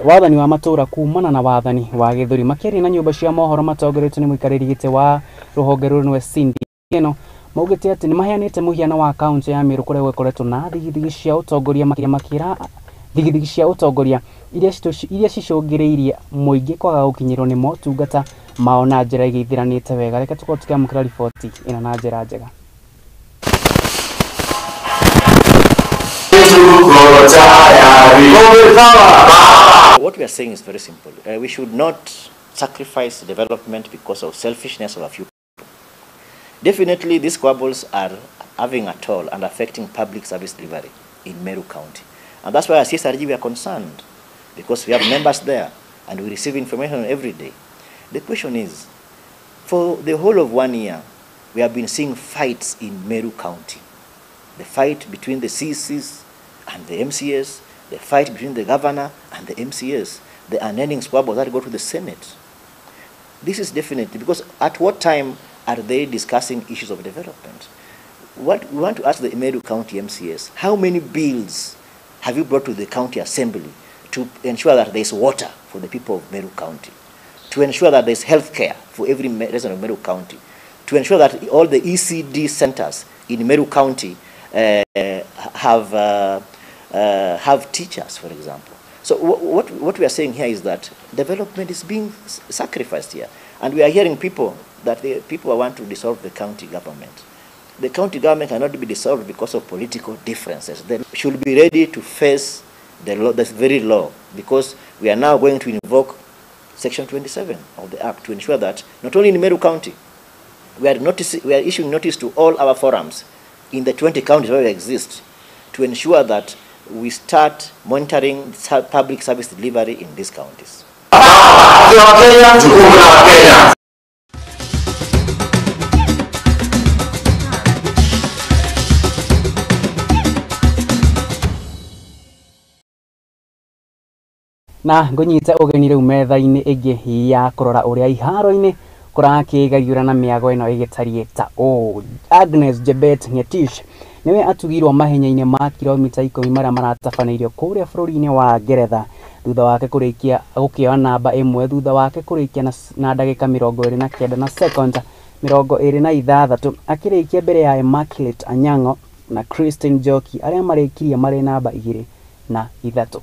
wathani wa matũra kumana na wathani wa gĩthũri. Makĩaria na nyũmba cia mohoro matongoretio nĩ mũikarĩri gĩtĩ wa rũhonge rũrũ nĩwe Cindy Eno maugĩte atĩ nĩ maheanĩte mũhiano wa kaũntĩ ya Meru kũrĩa gũkoretwo na thigithigi cia ũtongoria makĩra thigithigi cia ũtongoria iria cicũngĩrĩirie mũingĩ kwaga gũkinyĩrwo nĩ motungata mao na njĩra ĩgĩithiranĩte wega. Reke tũkorwo tũkĩamũkĩra riboti ĩno na njĩra njega. What we are saying is very simple. We should not sacrifice development because of selfishness of a few people. Definitely, these squabbles are having a toll and affecting public service delivery in Meru County. And that's why as CSRG we are concerned, because we have members there and we receive information every day. The question is, for the whole of 1 year, we have been seeing fights in Meru County. The fight between the CCs and the MCAs, the fight between the governor and the MCAs, the unending squabbles that go to the Senate. This is definitely, because at what time are they discussing issues of development? What we want to ask the Meru County MCAs, how many bills have you brought to the county assembly to ensure that there is water for the people of Meru County, to ensure that there is health care for every resident of Meru County, to ensure that all the ECD centers in Meru County have teachers, for example. So what we are saying here is that development is being sacrificed here. And we are hearing people that the people want to dissolve the county government. The county government cannot be dissolved because of political differences. They should be ready to face the law, this very law, because we are now going to invoke Section 27 of the Act to ensure that not only in Meru County, we are issuing notice to all our forums in the 20 counties where we exist to ensure that we start monitoring public service delivery in these counties. Na ngũnyite ũgeni rĩu metha-inĩ ĩngĩ ya kũrora ũrĩa iharo-inĩ kũrakĩgariũra na mĩago ĩno ĩgĩtariĩ ta ũũ. Agnes Jebet Ngetich nĩwe atugirwo mahenya-inĩ ma kilomita 10 marĩa maratabanĩirio kũrĩa bũrũri-inĩ wa Ngeretha thutha wake kũrĩkia gũkĩoya namba 1 thutha wake kũrĩkia na ndagĩka 29 na sekonda 26 akĩrĩkia mbere ya Immaculate Anyango na Christine Njoki arĩa marĩkirie marĩ namba 2 na 3.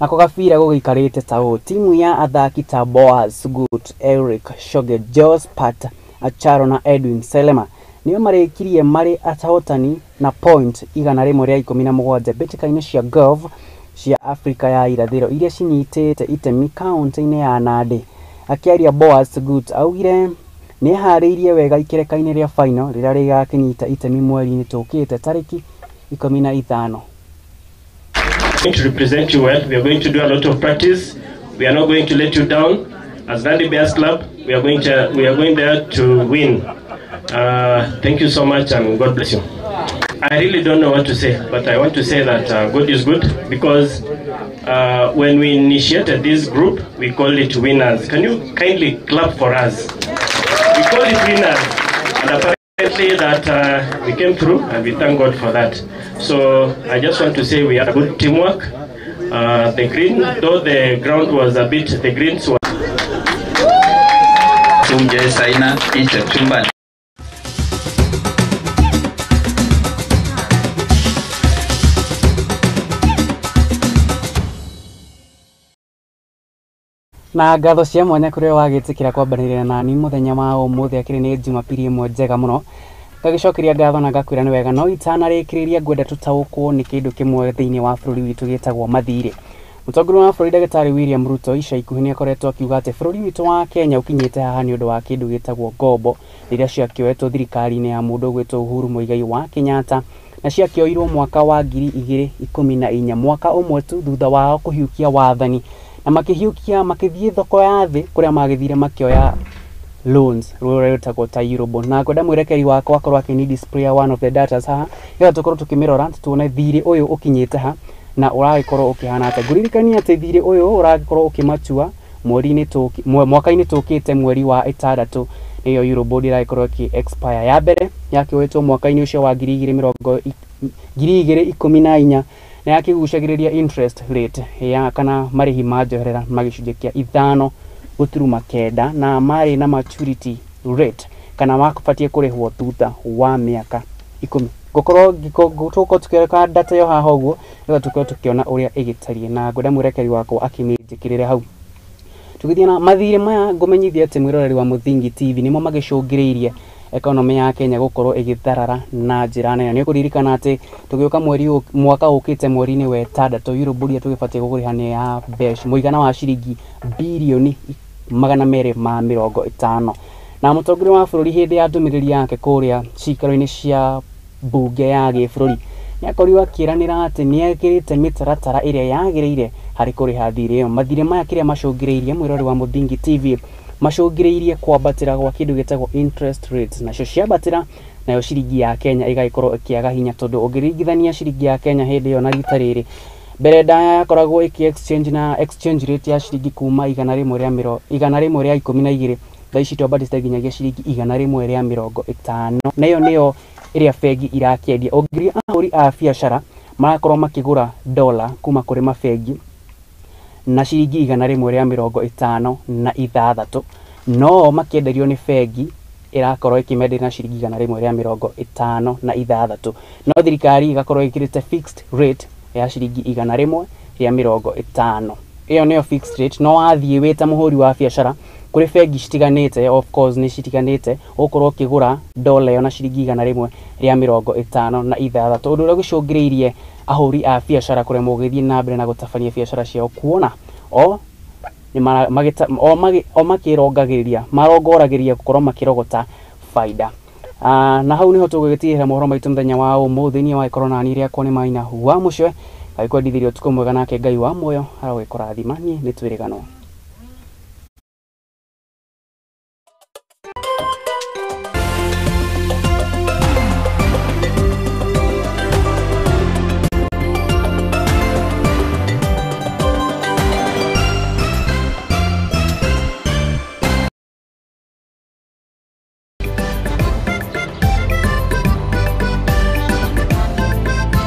Nako gabira gũgĩikarĩte ta ũũ, timu ya athaki ta Boaz Gut, Eric Shoge, Jospat Acharo na Edwin Selema nĩo marĩkirie marĩ ahotani na point 117 mbĩtĩka-inĩ cia golf cia Afrika ya irathĩro iria cinyitĩte itemi kaunti-inĩ ya Nandi. Akĩaria Boaz Gut augire nĩeharĩirie wega ikereka-inĩ rĩa final rĩrĩa rĩgakĩnyita itemi mweri-inĩ tũkĩte tarĩki 15. Going to represent you well. We are going to do a lot of practice. We are not going to let you down. As Nandi Bears Club, we are going there to win. Thank you so much, and God bless you. I really don't know what to say, but I want to say that God is good, because when we initiated this group, we called it Winners. Can you kindly clap for us? We call it Winners, and apparently that we came through, and we thank God for that. So I just want to say we had a good teamwork. The green, though the ground was a bit, the greens were. Na ngatho cia mwanya kũrĩa wagĩtĩkĩra kwambanĩrĩra nani mũthenya wa ũmũthĩ akĩrĩ nĩ Jumapili ĩmwe njega mũno. Ngagĩcokeria ngatho na ngakwĩra nĩ wega, no itanarĩkĩrĩria ngwenda tũtaũkwo nĩ kĩndũ kĩmwe thĩinĩ wa bũrũri witũ gĩtagwo mathirĩ. Mũtongoria wa bũrũri Ndagĩtarĩ William Ruto ica ikuhĩ nĩ akoretwo akiuga atĩ bũrũri witũ wa Kenya ũkinyĩte haha nĩ ũndũ wa kĩndũ gĩtagwo ngombo rĩrĩa ciakĩoetwo thirikari-inĩ ya mũndũ ũgwĩtwo Uhuru Muigai wa Kenyatta na ciakĩoirwo mwaka wa 2014, mwaka ũmwe tu thutha wao kũhiũkia wathani na makĩhiũkia makĩthiĩ thoko ya thĩ kũrĩa magĩthire makĩoya loans rũrĩa rwĩtagwo ta Eurobond. Na ngwenda mwĩrekeri wakwa akorwo akĩni display one of the data haha nĩgetha tũkorwo tũkĩmĩrora tuone thirĩ ũyũ ũkinyĩte ha na ũragĩkorwo ũkĩhana atĩa. Ngũririkania atĩ thirĩ ũyũ ũragĩkorwo ũkĩmatua mwaka-inĩ tũkĩte mweri wa 6 nĩyo Eurobond ĩragĩkorwo ĩkĩ expire. Ya mbere yakĩoetwo mwaka-inĩ ũcio wa 2014 na yakĩgucagĩrĩria interest rate ya kana marĩhi ma njoherera ma gĩcunjĩ kĩa 5.9 na marĩ na maturity rate kana makũbatiĩ kũrĩhwo thutha wa mĩaka 10. Ngũkorwo tũgũkorwo tũkĩreka data ĩyo haha ũguo nĩgetha tũkorwo tũkĩona ũrĩa ĩgĩtariĩ, na ngwenda mwĩrekeri wakwa akĩmĩnjĩkĩrĩre hau. Tũgĩthiĩ na mathirĩ maya ngũmenyithia atĩ mwĩroreri wa Mũthingi TV nĩmo magĩcũngĩrĩirie economy ya Kenya gũkorwo ĩgĩtharara na njĩra nene. Nĩ ũkũririkana atĩ tũgĩũka mwaka ũkĩte mweri-inĩ wa 6 Eurobond iria tũgĩbatiĩ kũrĩha nĩ ya mbeca mũigana wa ciringi birioni 250. Na mũtongoria wa bũrũri hĩndĩ ya ndũmĩrĩri yake kũrĩa cikaro-inĩ cia mbunge ya gĩbũrũri nĩ akorirwo akĩranĩra atĩ nĩ ekĩrĩte mĩtaratara ĩrĩa yagĩrĩire harĩ kũrĩha thirĩ ĩyo. Mathirĩ maya kĩrĩa macũngĩrĩirie mwĩrori wa Mũthingi TV macũngĩrĩirie kwambatĩra gwa kĩndũ gĩtagwo interest rates, nacio ciambatĩra nayo ciringi ya Kenya ĩgagĩkorwo ĩkĩaga hinya, tondũ ũngĩringithania ciringi ya Kenya hĩndĩ ĩyo na rita rĩrĩ mbere ndaya yakoragwo ĩkĩ exchange na exchange rate ya ciringi kuma 112 thaa ici twambatĩte nginyagia ciringi 150, na ĩyo nĩyo ĩrĩa bengi irakĩendia. Ũngĩria ahũri a biacara marakorwo makĩgũra dola kuma kũrĩ mabengi na ciringi 156, no makĩenderio nĩ bengi ĩrakorwo ĩkĩmenderia na ciringi 156, no thirikari ĩgakorwo ĩkĩrĩte fixed rate ya ciringi 150. Ĩyo nĩyo fixed rate. No wathiĩ wĩ ta mũhũri wa biacara kũrĩ bengi citiganĩte, of course nĩ citiganĩte, ũgũkorwo ũkĩgũra dola ĩyo na ciringi 156, ũndũ ũrĩa ũgĩcũngĩrĩirie ahũri a biacara kũremwo gũgĩthiĩ na mbere na gũtabania biacara ciao, kuona o makĩrongagĩrĩria marongoragĩria gũkorwo makĩrogota baida. Na hau niho tũgũgĩtigĩra mohoro maitũ mũthenya wa ũmũthĩ. Niĩ wagĩkorwo nani rĩakwa nĩ Maina wa Mũcwe, agĩkwendithĩria ũtukũ mwega, nake Ngai wa muoyo arogĩkũrathima. Niĩ nĩ twĩrĩganwo.